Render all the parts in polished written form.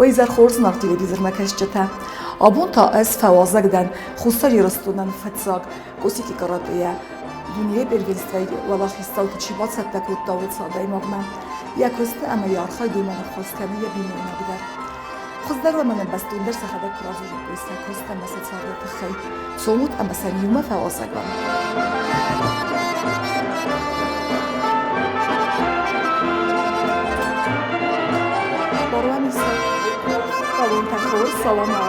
Уӕ изӕр хорз, нарт телевизормӕ кӕсджытӕ! Абон та ӕз фӕуазӕг дӕн Хуссар Ирыстонӕн фыццаг Къосики каратейӕ дунейы первенствойы уӕлахиздзауты чи бацӕттӕ кодта, уыцы адӕймагмӕ. Йӕ куысты ӕмӕ йӕ архайды уымӕн ӕххуыс кӕны йӕ бинойнаг дӕр. Хуыздӕр уӕ мӕнӕн бӕстондӕр сӕхӕдӕг куы радзуриккой сӕ куыст ӕмӕ сӕ царды тыххӕй. Цомут ӕмӕ сӕм иумӕ фӕуазӕг уӕм. Балонтӕ хорз, салама.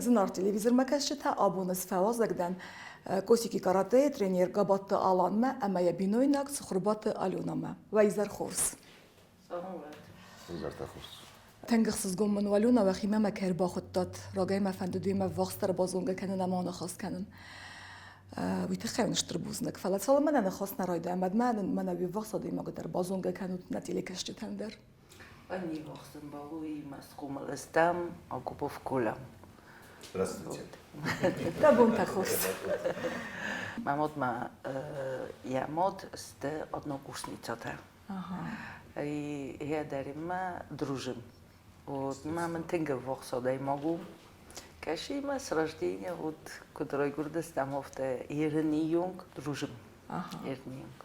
Зынаргъ телевизормӕ кӕсджытӕ, абон ӕз фӕуазӕг дӕн Косики каратейы тренер Габатты Аланмӕ ӕмӕ йӕ бинойнаг Цыхуырбаты Аленамӕ. Уӕ изӕр хорз! Изӕртӕ хорз. Тынг ӕхсызгон мын у, Алена, уӕхимӕ мӕ кӕй ӕрбахуыдтат. Рагӕй мӕ фӕндыд уемӕ ӕввахсдӕр базонгӕ кӕнын ӕмӕ аныхас кӕнын. Уый тыххӕй уын стыр бузныг. Фӕлӕ цалынмӕ нӕ ныхас нӕ райдайӕм, уӕдмӕ нын мӕнӕ уе ввахс адӕймагы дӕр базонгӕ кӕнут нӕ телекӕсджытӕн дӕр. Ӕнивахс ӕмбӕлуй Мӕскумӕ лӕстам Акупов Коля. Здравствуйте. Дӕ бонтӕ хорз. Мӕ мад ма йӕ мад сты однокурсницатӕ. И я дӕримӕ дружим. Вот мамын тынг ӕввахс адӕймаг у. Кӕсы мӕ с рождения вот куыд райгуырдыстӕм, афтӕ ерынийонг дружим. Ерынийонг.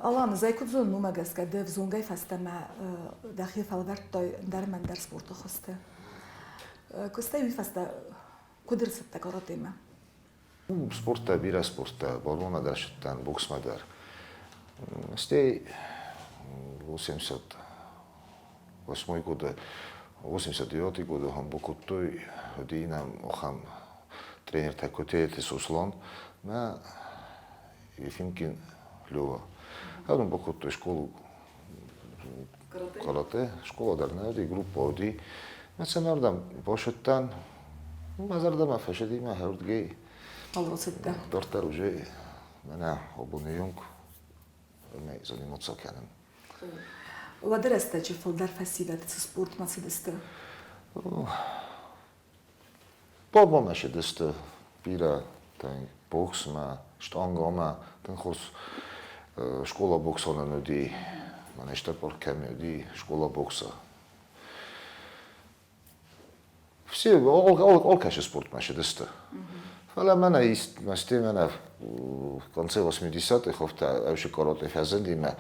Алан, ӕз ӕй куыд зонын, уымӕ гӕсгӕ ды ӕвзонгӕй фӕстӕмӕ дӕхи фӕлвӕрдтай ӕндӕр ӕмӕ ӕндӕр спорты хуызты. Куыстӕй уый фӕстӕ куыд ӕрцыдтӕ каратемӕ? Спорттӕ, бирӕ спорттӕ, бадонмӕ дӕр сыдтӕн, боксмӕ дӕр. Стӕй 88 годы, 89 годы бакодтой, уыди нӕм ахӕм тренертӕ Котеты Сослан мӕ Ефимкин Лева. Адон бакодтой школу карате, школа дӕр нӕ уыди, группа уыди. Мӕ цӕмӕрдӕм башыдтӕн, мӕ зӕрдӕмӕ фӕсыди мӕ хӕрдгӕй. Алроцыдтӕ. Дарддӕр уже мӕнӕ абоны онг ӕмӕ заниматься кӕнын. Уӕды рӕстӕджы фылдӕр фӕсивӕд цы спортмӕ цыдысты? Бабамӕ цыдысты бирӕ боксмӕ, штангамӕ. Тынг хорз скъола боксонӕн уыди. Мӕнӕ стыр парк кӕм уыди, школа бокса. Все, алкӕцы спортмӕ цыдысты. Фӕлӕ мӕнӕ мӕсти мӕнӕ в конце 80-х афтӕ ӕвсы каратэ фӕзынди мӕ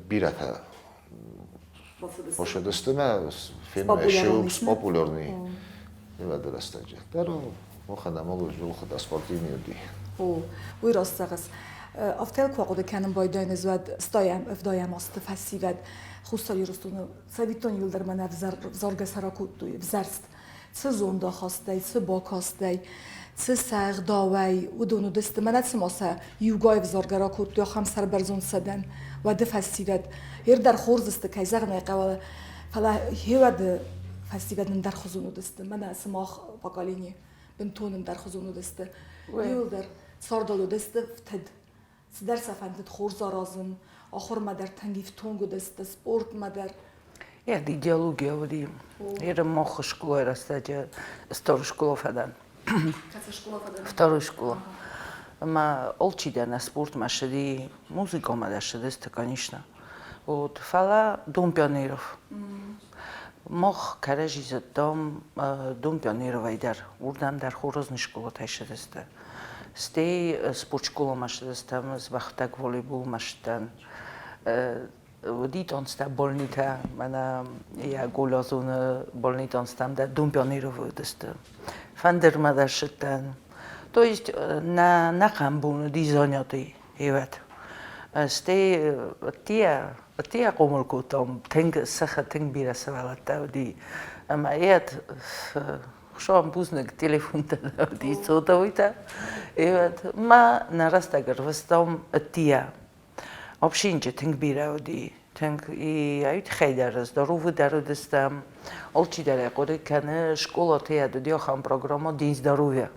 бирӕтӕ Посадысты мӕ фемӕ популярный уӕды рӕстӕджы. Дӕр махӕн ӕмӕ зулхыда спортивный уыди. О, уый раст зӕгъыс. Афтӕ куы ахъуыды кӕнын байдайын, ӕз уӕд стайӕм, ӕвдайӕм азты фӕсивӕд Хуссар Ирыстоны цӕвиттон иуылдӕр мӕнӕ ӕвзаргӕ сӕра кодтой, ӕвзӕрст. Цы зондахастӕй, цы бакастӕй, цы сӕ ӕгъдауӕй, уыдон уыдысты, мӕнӕ цыма сӕ иугай ӕвзаргӕ ракодтой, ахӕм сӕрбӕрзонд цӕдӕн. Уӕды фӕсивӕд ер дӕр хорз сты, кӕй зӕгъын ӕй хъӕуы, фӕлӕ хеуӕды фӕсивӕд ӕндӕрхуызон уыдысты, мӕнӕ сымах поколение бынтон ӕндӕрхуызон уыдысты. Иуылдӕр цардыл уыдысты фтыд. Цыдӕр сӕ фӕндыд хорз аразын, ахуырмӕ дӕр тынг ифтонг уыдысты, спортмӕ дӕр. Йӕ идеология уыди. Ерын мох школайы рӕстӕджы второй школа фӕдӕн. Кӕцы школа фӕдӕн? Второй школа. Ӕмӕ алчидӕр нӕ спортмӕ ссыди, музыкамӕ дӕр ссыдысты, конечно. Вот, фӕлӕ Дом пионеров. Мах кӕрӕдзи зыдтам Дом пионеровӕй дӕр. Уырдӕм дӕр хорз школатӕй ссыдысты. Стӕй спортшколамӕ ссыдыстӕм, дзӕбӕхтӕг волейболмӕ ссыдтӕн. Уыди танцтӕ больнитӕ, мӕнӕ йӕ голазоны больни танцтӕм дӕр Дом пионеров уыдысты. Фӕндырмӕ дӕр ссыдтӕн. То есть нӕ нӕхъӕн бон уыди занятый, ивӕт. Стӕй ӕддейӕ хъомыл кодтам, тынг сыхы тынг бирӕ сывӕллӕттӕ уыди. Ӕмӕ йӕ Хуыцауӕн бузныг, телефонтӕ нӕ уыди, сотовыйтӕ. И вот ма нӕ рӕстӕг ӕрвыстам ӕддейӕ. Общинчы тынг бирӕ уыди, тынг. И ай тыххӕй дӕр здоровы дӕр уыдыстӕм. Алчидӕр ӕй хъуыды кӕны, школаты йӕ уыди ахӕм программӕ День здоровья.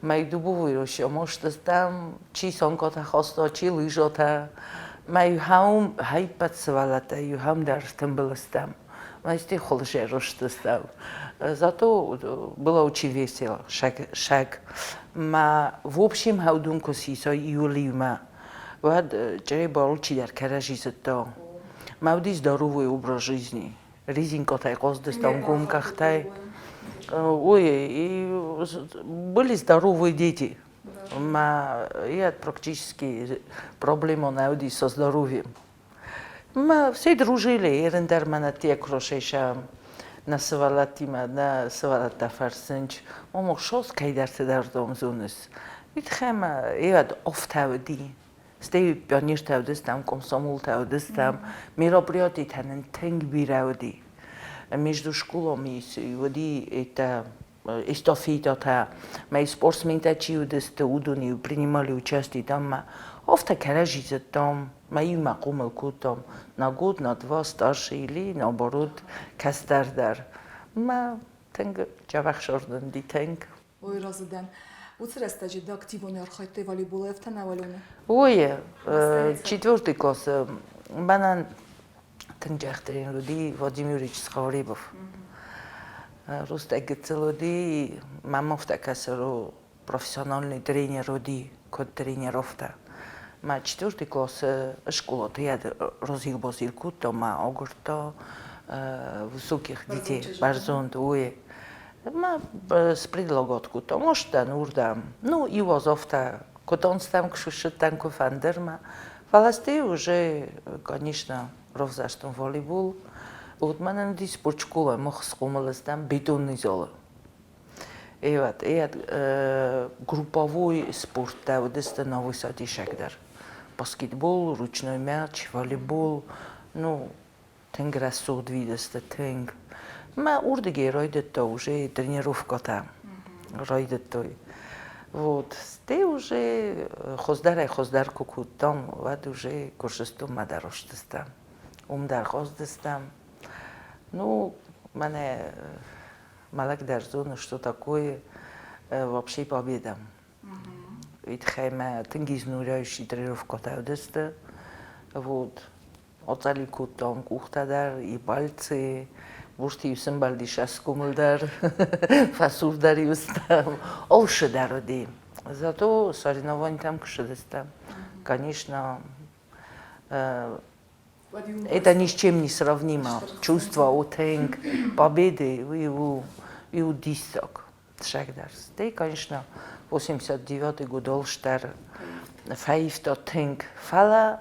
Мӕ дубовый росьомостыстӕм, чи санкатӕ хаста, чи лыжатӕ. Мӕ иу хӕйппӕт сывӕллӕттӕ иу хӕм дӕр стымбыл стӕм. Знаете, холжеростыстӕм. Зато было очень весело, шаг, шаг. Ма в общем хаудун косисо июлимӕ. Уӕд Чъребо алчидӕр кӕрӕдзи зыдта. Мӕ уыди здоровый образ жизни. Резинкӕтӕй хъоздыстӕм гом къӕхтӕй. Ой, и были здоровые дети. Мӕ я практически проблема нӕ уыди со здоровьем. Мӕ все дружили, ерын дӕр мӕнӕ текрошеша нӕ сывӕллӕттимӕ, нӕ сывӕллӕттӕ фӕрсынч. Омох шос кӕйдӕрты дӕр домзоныс. Итхӕмӕ еуӕд офтӕ уыди. Стӕй пионертӕ уыдыстӕм, комсомолтӕ уыдыстӕм. Мероприятитӕ нын тынг бирӕ уыди. Между школами уыди это эстафетӕтӕ, мӕ спортсментӕ чи уыдысты, уыдон-иу принимали участие там мӕ афтӕ кӕрӕдзи зыдтам, мӕ иумӕ хъомыл кодтам на год, на два старше или наоборот кӕстӕр дӕр. Мӕ тынг чӕвӕхсӕрдынди тынг. Ой, разы дӕн. Уыцы рӕстӕджы ды активонӕй архайдтай волейболӕй афтӕ нӕ уӕлоны? Ой, четвертый класс мӕнӕн тынг джахтрен уыди Владимир Юрьевич Схаурибов. Рустӕг гыццыл уыди, мӕм афтӕ кӕсы, профессиональный тренер уыди, куыд тренировтӕ. Мӕ четвертый классы скъолаты йӕ розил-базил кодта, мӕ агуырдта высоких детей, бӕрзонд, уый. Мӕ спредлагать кодта, может, дӕн уырдӕм. Ну, иу аз афтӕ куы танцтӕм, куы сыссыдтӕн, куы фӕндырмӕ. Фӕлӕ стӕй уже, конечно, равзӕрстон волейбол. Вот мӕнӕн уыди спортшкола, мах схъомыл стӕм бетонный залы. И вот, и групповой спорттӕ уыдысты новый дӕр. Баскетбол, ручной мяч, волейбол, ну, тынг рӕсугъд видысты, тынг. Мӕ уырдыгӕй райдыдта уже тренировкӕтӕ райдыдтой. Вот, стӕй уже хуыздӕрӕй-хуыздӕр куы кодтам, уӕд уже Гуырдзыстонмӕ дӕр растыстӕм. Уым дӕр хъаздыстӕм. Ну, мӕнӕ мӕлӕг дӕр зоны, что такое вообще победа. Уый тыххӕй мӕ тынг изнуряющий тренировкӕтӕ уыдысты. Вот. Оцъӕли кодтон къухтӕ дӕр, и пальцы, бурти сымбӕлдис ӕскомыл дӕр, фӕсур дӕр иустӕм, олшы дӕр уыди. Зато соревнованиятӕм куы ссыдыстӕм, конечно, это ни с чем не сравнимо. Чувство от победы уый у диссаг. Тсӕгдӕр. Стӕй, конечно, 89 год олстӕр фӕивта тынг, фӕлӕ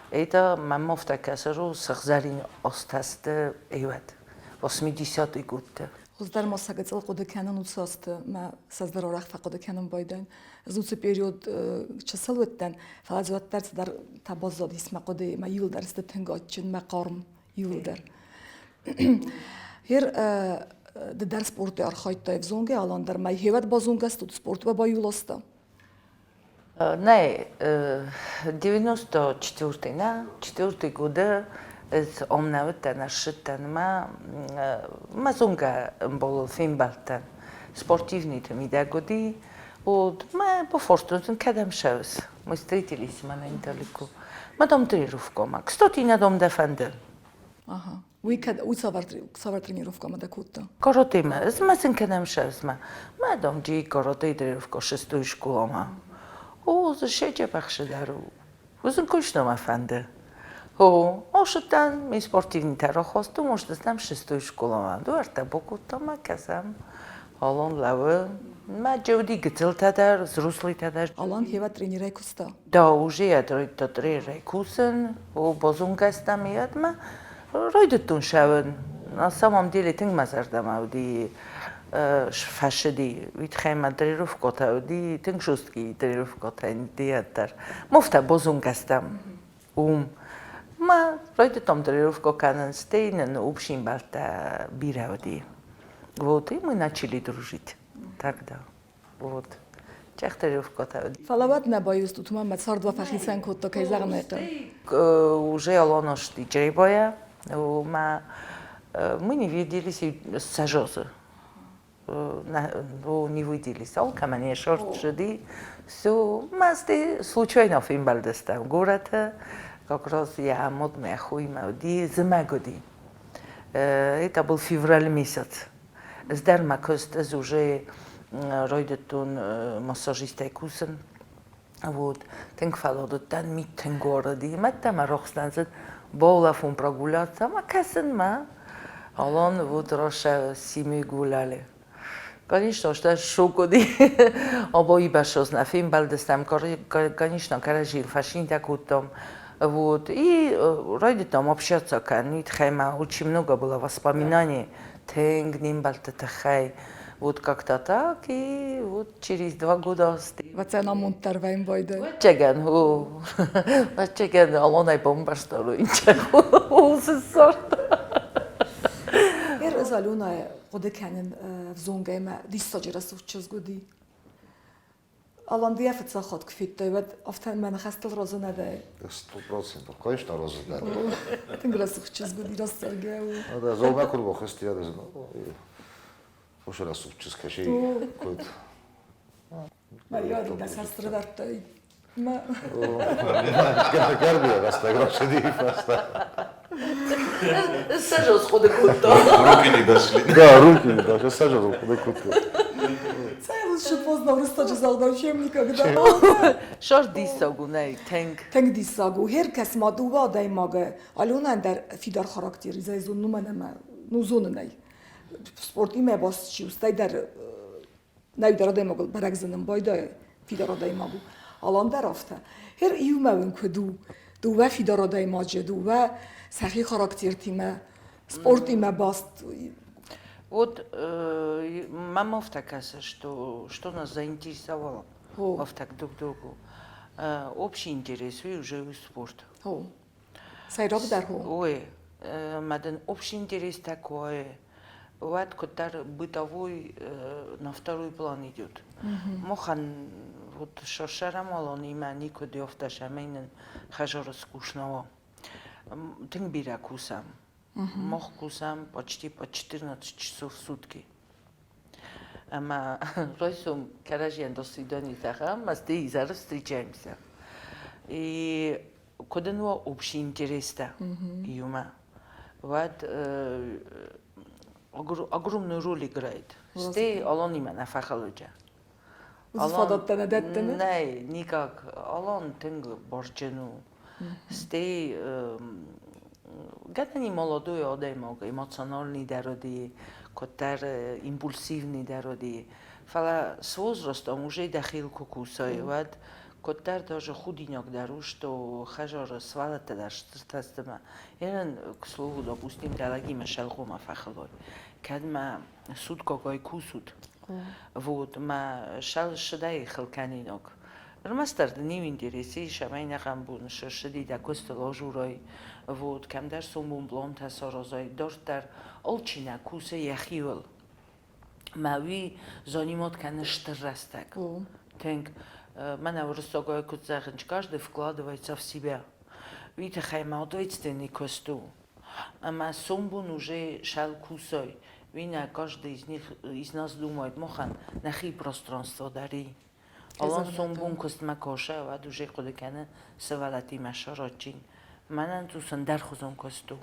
это мӕм афтӕ кӕсы, сыгъзӕрин азтӕсты эвӕд, 80-й годты. Хуыздӕр ма сӕ гыццыл хъуыды кӕнын уыцы азты мӕ цасдӕр арӕх фӕхъуыды кӕнын байдайын. Ӕз уыцы период чысыл уыдтӕн, фӕлӕ дзы уӕддӕр цыдӕр та баззадис мӕ хъуыдыйы, мӕ иуылдӕр сты тынг адджын, мӕ хъарм иуылдӕр. Гьер ды дӕр спорты архайдтай ӕвзонгӕй, Алан дӕр мӕ хевӕд базонгӕ стут, спортмӕ баиу Нӕ, 94 нӕ, четвертый годы ӕз ам нӕ уыдтӕн, ӕссыдтӕн мӕ мӕ зонгӕ ӕмбалыл фембӕлдтӕн. Спортивныйты мидӕг уыди. Вот, мӕ бафарстон, кӕдӕм ссӕуыс? Мы встретились мӕнӕ недалеко. Мӕ дам тренировкӕмӕ. Кстати, нӕ дам дӕ фӕнды. Ага. Уый кӕд уый цавӕр цавӕр тренировкӕмӕ дӕ кодта? Каратемӕ. Ӕз мӕ сын кӕнӕм сӕвзмӕ. Мӕ дам джи каратэ тренировка шестой школамӕ. О, дзы сӕджӕбӕхсы дӕр у. Уызын куыстмӕ мӕ фӕнды. О, ошыдтӕн, ми спортивный рахосту, может, там шестой школамӕ. Дуӕрттӕ бакодтам ӕмӕ кӕсӕм. Алан лӕууы. Мӕ джеуди гыццылтӕ дӕр, взрослыйтӕ дӕр. Алан хева тренерӕй куыста? Да, уже я тренерӕй кусын, о, базонгӕ стӕм иӕдмӕ. Райдыдтон сӕуын. На самом деле тынг мӕ зӕрдӕмӕ уыди фӕсыди. Уый тыххӕй мӕ тренировкӕтӕ уыди, тынг жесткий тренировкӕтӕ дӕр. Муфтӕ базонгӕ стӕм уым. Мӕ райдыдтам тренировкӕ кӕнын, стӕй нын общий ӕмбӕлттӕ бирӕ уыди. Вот, и мы начали дружить тогда. Вот. Чахтаревката. Фӕлӕ уӕд нӕ баиу стут, мӕ цардва фӕхицӕн кодта, кӕй зӕгъын ӕй хъӕуы. Уже Алана шли Чъребайӕ, мӕ мы не виделись сӕ не виделись. Алкӕмӕн йӕ сӕрд сыди. Все, мӕ стӕй случайно фембӕлдыстӕм горӕты. Как раз йӕ мад мӕ хоимӕ уыди, зымӕг уыди. Это был февраль месяц. Ӕз дӕр мӕ куыст ӕз уже райдыдтон массажистӕй кусын. Вот. Тынг фӕлладуыдтӕн, мит тынг уарыди. Мӕдтӕ мӕ рохстӕн цыд баулӕфон прогуляться ӕмӕ кӕсынмӕ. Алан вот Раша с семьей гуляли. Конечно, что шок уыди. Абои бӕсознӕ фембӕлдыстӕм, конечно, кӕрӕдзийыл фӕсинтӕ кодтам. Вот. И райдыдтам общаться кӕнын тыххӕй очень много было воспоминаний тынг не мбӕлтты тыххӕй. Вот как-то так, и вот через 2 года Вацен амонддӕр вӕйм байдai. Вӕццӕгӕн, вӕццӕгӕн алонай бамбӕрста, усы сорт. Эр ӕз Алёнайы хъуыды кӕнын ӕвзонгӕй мӕ диссаджы рӕсугъд чызг уыди. Алан, ды йӕ фыццаг хатт куы федтай, уӕд афтӕ мӕ ныхӕстыл разы нӕ дӕ? 100%, конечно, разы дӕн. Тынг рӕсугъд чызг уыди, рӕстзӕргӕ у. Да, золмӕ куыд бахызти, уыцы рӕсугъд чызг кӕси, куыд. Мария, дӕ сӕр дардтай. Гӕрбийӕ рӕстӕг рацыди фӕстӕ. Сажос хъуыды кодта. Руки не дошли. Да, руки не дошли. Сажос хъуыды кодта. Цӕй лучше поздно рӕстӕджы загъдау, чем никогда. Шор диссаг у, нӕй, тынг. Тынг диссаг у. Херкӕс ма дыууӕ адӕймагы Алёнӕн дӕр фидар характер изӕй зон, уымӕн ӕмӕ ну зонын ӕй. Спортимӕ баст чи у, стӕй дӕр нӕ дӕр адӕймагыл бӕрӕг зынын байдайы, фидар адӕймаг у. Алан дӕр афтӕ. Хер иумӕ уын куыд у? Дыууӕ фидар адӕймаджы, дыууӕ сӕхи характертимӕ, спортимӕ баст. Вот мама кӕсы, что нас заинтересовало так друг другу. Общий интерес и уже спорт. Сӕйрагдӕр хо. Ой, мадын общий интерес такой. Уӕд куыддӕр бытовой на второй план идет. Мохан вот шаршарамалонимӕ никуы дёфташ ӕмӕ нын хӕжоры скучного. Тынг бирӕ кусӕм. Мох кусӕм почти по 14 часов в сутки. Ӕмӕ райсом кӕрӕдзийӕн до свидания зӕгъӕм, ӕмӕ стӕй изӕры встречаемся. И куыд ын уа общий интерестӕ иумӕ, уӕд огромную роль играет. Стӕй Аланимӕ нӕ фӕхӕлӕджы. Уыцы фадӕттӕ нӕ дӕттыны? Нӕй, никак. Алан тынг барджын у. Стӕй гӕнӕн и молодой адӕймаг эмоциональный дӕр уыди, куыддӕр импульсивный дӕр уыди. Фӕлӕ с возрастом уже дӕхил куы кусай, уӕд куыддӕр даже худинаг дӕр у, что хӕжары свалӕттӕ дӕр стыртӕ ма. Ерын, к слову, допустим, дӕлӕгимӕ сӕлгъомӕ фӕхылой. Кӕд ма суткогай кусут, вот, ма шал шыдай хыл кӕнинаг. Ӕрмӕстдӕр дын иу интерес ис, ӕмӕ ӕнӕхъӕн бон ссыди дӕ куыстыл ожурой, вот, кӕмдӕр сомбон плантӕ саразай, дарддӕр алчи нӕ кусы йӕхиуыл. Мӕ уый занимат кӕны стыр рӕстӕг. Тынг. Мӕнӕ уырыссагӕй куыд зӕгъынц, каждый вкладывается в себя. Уый тыххӕй мӕ ответственный куыст у. Ӕмӕ сомбон уже шал кусой. Уый нӕ каждый из них из нас думает, махӕн нӕхи пространство дӕр и. Алан сомбон куыстмӕ кӕсы, уӕд уже хъуыды кӕны сывӕллӕттимӕ сараджын. Мӕнӕн цъус ӕндӕрхуызон куыст у.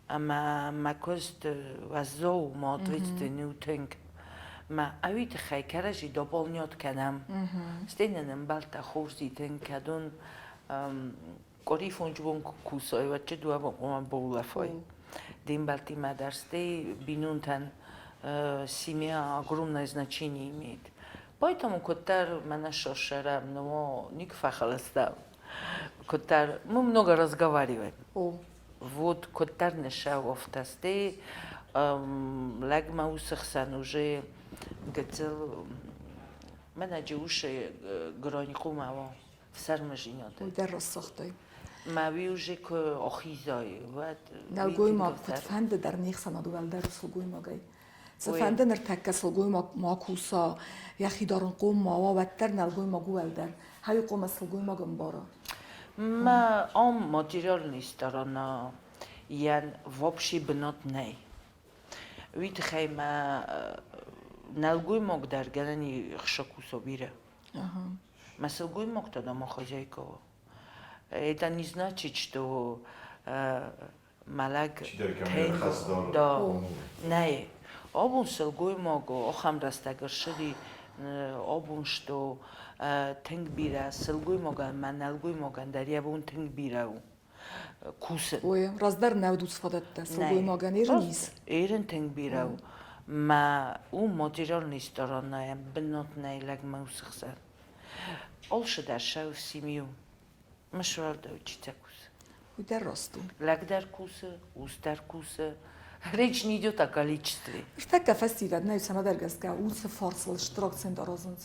Ӕмӕ мӕ куыст уӕззау мӕ ответственный у тынг. Мӕ ӕви тыххӕй кӕрӕдзи дополнять кӕнӕм. Стӕй нын ӕмбӕлттӕ хорз и тынг, кӕд уын къуыри фондз бон куы кусай, уӕд чи дыууӕ бон хъуамӕ баулӕфай. Де мбӕлттимӕ дӕр, стӕй бинонтӕн семья огромное значение имеет. Поэтому куыддӕр мӕнӕ сосӕрӕм, но никуы фӕхӕлӕстӕм. Куыддӕр мы много разговариваем. Вот куыддӕр нысӕуӕфтӕ, стӕй лӕгмӕ уыцы хсӕн уже гыццыл мӕнӕ джиусы гронькъумӕ ӕфсӕрмызинад. Уый дӕр рӕсугъдӕй. Мӕ уый уже куы ахизай, уӕд Нӕлгоймаг куыдфӕнды дӕр не хсӕнад уӕлдӕр у сылгоймагӕй. Цыфӕнды ныртӕккӕ сылгоймаг ма куса, йӕхи дарынхъом ма уа, уӕддӕр нӕлгоймаг у уӕлдӕр. Хӕй хъуамӕ сылгоймаг ӕмбара. Мӕ ам материальный сторона йӕн вообще бынат нӕй. Уый тыххӕй мӕ нӕлгоймаг дӕр гӕнӕн и хсы куса бирӕ. Мӕ сылгоймӕгтӕ домохозяйка у. Это не значит, что мӕлӕг да, нӕй. Абон сылгоймаг ахӕм рӕстӕг ӕрцыди. Абон что тынг бирӕ сылгоймагӕн ӕмӕ нӕлгоймагӕн дӕр йӕ бон тынг бирӕ у кусын. Ой, раздӕр нӕ уыд уыцы фадӕттӕ сылгоймагӕн ерын ис. Ерын тынг бирӕ у. Мӕ у материальный сторона бынат нӕй лӕгмӕ уыцы хсӕн. Алцы дӕр сӕ в семью. Мышвӕлдау читӕ кусы. Уый дӕр раст у. Лӕг дӕр кусы, ус дӕр кусы. Речь не идет о количестве. Ныртӕккӕ фӕсивӕд нӕ цӕмӕдӕр гӕсгӕ уыцы фарсыл стыр акцент аразынц.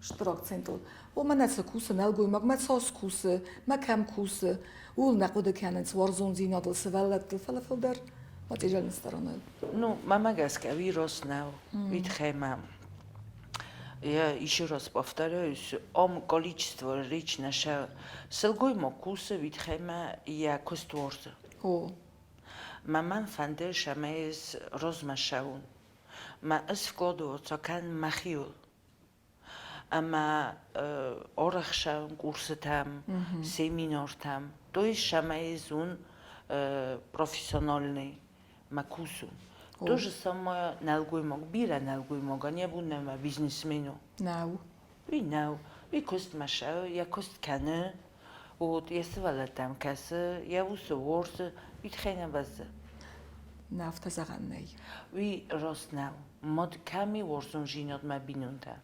Стыр акцентыл. О, мӕнӕ цы кусы нӕлгоймаг, мӕ цас кусы, мӕ кӕм кусы, ууыл нӕ хъуыды кӕнынц уарзондзинадыл, сывӕллӕттыл, фӕлӕ фылдӕр материальной стороной. Ну, мӕмӕ гӕсгӕ уый раст нӕу. Уый тыххӕй мӕм Я еще раз повторяюсь, ом количество речь наша сылгоймаг кусы уый йӕ куыст уарзы. О. Мӕ мӕн фӕнды, цӕмӕй ӕз размӕ цӕуон. Мӕ ӕз вкладываться кӕнын мӕхиуыл. Ӕмӕ арӕхсӕн курсытӕм, семинартӕм. То есть цӕмӕй ӕз уон профессиональный мӕ кусын. То же самое нӕлгоймаг, бирӕ нӕлгоймагӕн йӕ бон нӕма бизнесмен у. Нӕу. Уый нӕу. Уый куыстмӕ цӕуы, йӕ куыст кӕны, вот йӕ сывӕллӕттӕм кӕсы, йӕ усы уарзы, уый тыххӕй нӕ бӕззы. Нӕ, афтӕ зӕгъӕн нӕй. Уый раст нӕу. Мад кӕми уарзондзинадмӕ бинонтӕ,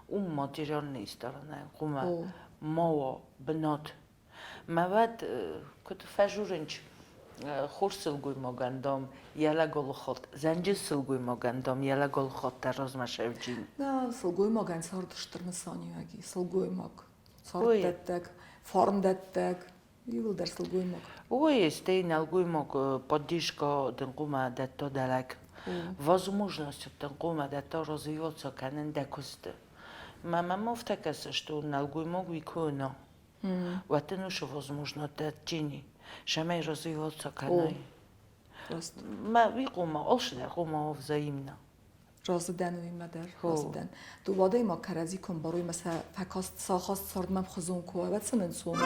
уым материальный сторона хъуамӕ ма уа бынат. Мӕ уӕд куыд фӕжурынч хорз сылгоймагӕн, дам, йӕ лӕголыхатт, зӕнджы сылгоймагӕн, дам, йӕ лӕголыхатт дӕр размӕ сӕвджин. Нӕ, сылгоймагӕн цард стыр нысаниуӕг и, сылгоймаг. Царддӕттӕг, фарндӕттӕг, иууылдӕр сылгоймаг. Ой, стӕй нӕлгоймаг поддержка дын хъуамӕ дӕтта дӕ лӕг. Возможность дын хъуамӕ дӕтта развиваться кӕнын дӕ куысты. Мӕ мӕм афтӕ кӕсы, что нӕлгоймаг уый куы уына, уӕд дын уыцы возможно дӕтджини, цӕмӕй развиваться кӕнай. Мӕ уый хъуамӕ, алцыдӕр хъуамӕ уа взаимно. Разы дӕн уыимӕ дӕр, разы дӕн. Дыууӕ адӕймаг кӕрӕдзи куы ӕмбарой ӕмӕ сӕ фӕкаст, сӕ ахаст цардмӕ ӕмхуызон куы уа, уӕд сын ӕнцон у.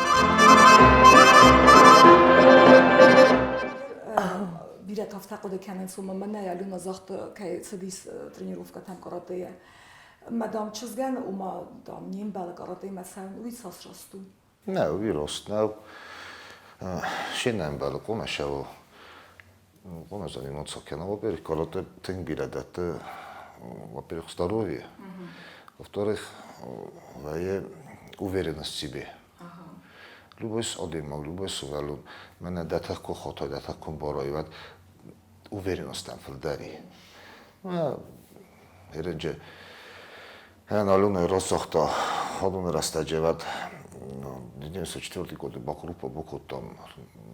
Бирӕтӕ афтӕ хъуыды кӕнынц, ома мӕнӕ Алена загъта, кӕй цыдис тренировкӕтӕм каратэйӕ. Мӕ, дам, чызгӕн, ома, дам, не мбӕлы каратэмӕ цӕуын, уый цас раст у? Нӕ, уый раст нӕу. Се нӕ ӕмбӕлы хъуамӕ сӕуыл. Хъуамӕ заниматься кӕна. Во-первых, каратэ тынг бирӕ дӕтты, во-первых, здоровье, во-вторых, вӕййы уверенность в себе. Любой адӕймаг, любой сывӕллон, мӕнӕ дӕ тых куы хотой, дӕ тых куы ӕмбарой, уӕд уверенностӕн фылдӕр и. Ерынджы Алена рацагъта адоны рӕстӕджы уӕд 94 годы бакруппа бакодтам.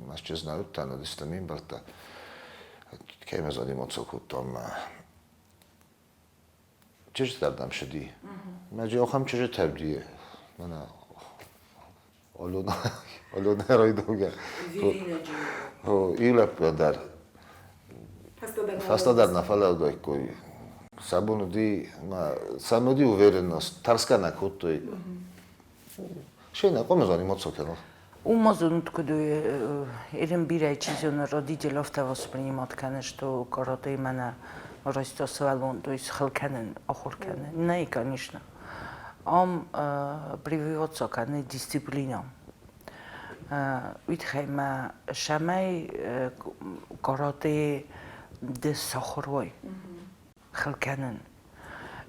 Мӕсчы знӕуттӕ, уыдысты ме мбӕлттӕ. Кӕимӕ заниматься кодтам. Чызджытӕ дӕм сыди. Мӕ ахӕм чызджытӕ уыди. Мӕнӕ Алена, Алена райдаугӕ. Иу лӕппу дӕр фӕстӕдӕр нӕ фӕлӕудаиккой. Сӕ бон уыди, сӕм уыди уверенность, тӕрсгӕ нӕ кодтой. Се нӕ хъуамӕ заниматься кӕнон. Уымӕн куыд Ирин бирӕ чи зоны родитель афтӕ воспринимать кӕны, что каратэ мӕнӕ райста сывӕллон, то есть хыл кӕнын, ахуыр кӕнын. Нӕй, конечно. Ам прививаться кӕны дисциплинӕ. Уый тыххӕй мӕ цӕмӕй каратэ ды сахуыр уой хыл кӕнын,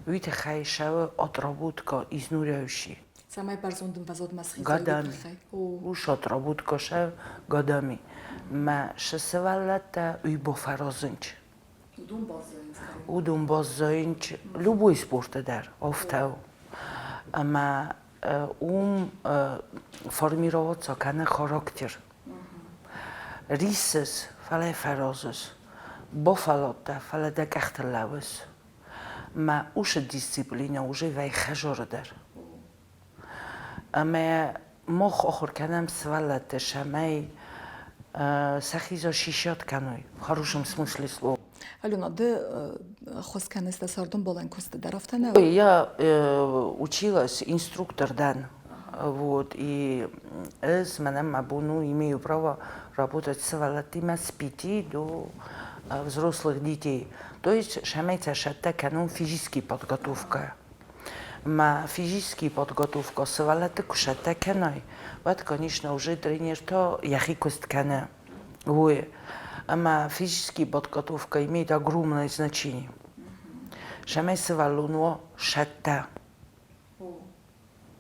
уый тыххӕй сӕ отработка изнуряющий. Цӕмӕй бӕрзонд ӕмвӕзадмӕ схизай, Годами. Уш отработка сӕ годами. Мӕ сывӕллӕттӕ уый бафӕразынч. Уыдон баззайынц любой спорты дӕр, афтӕ у. Ӕмӕ уым формироваться кӕны характер. Риссыс, фӕлӕ фӕразыс. Бафӕлладтӕ, фӕлӕ дӕ къӕхтыл лӕууыс. Мӕ усы дисциплинӕ уже вӕййы хӕдзары дӕр. Ӕмӕ мах ахуыр кӕнӕм сывӕллӕтты, цӕмӕй сӕхи защищать кӕной в хорошем смысле слова. Алена, ды ӕххуыс кӕныс дӕ цардӕмбалӕн куысты дӕр, афтӕ нӕ? Я училась, инструктор дӕн. Вот, и ӕз мӕнӕн мӕ бон у, имею право работать сывӕллӕттимӕ с 5 до взрослых детей. То есть цӕмӕй цӕ цӕттӕ кӕнон физический подготовка. Ма физический подготовка сывӕллӕтты куы сӕттӕ кӕной, уӕд, конечно, уже тренер та йӕхи куыст кӕны. Уый. Ӕмӕ физический подготовка имеет огромное значение. Цӕмӕй сывӕллон уа сӕттӕ.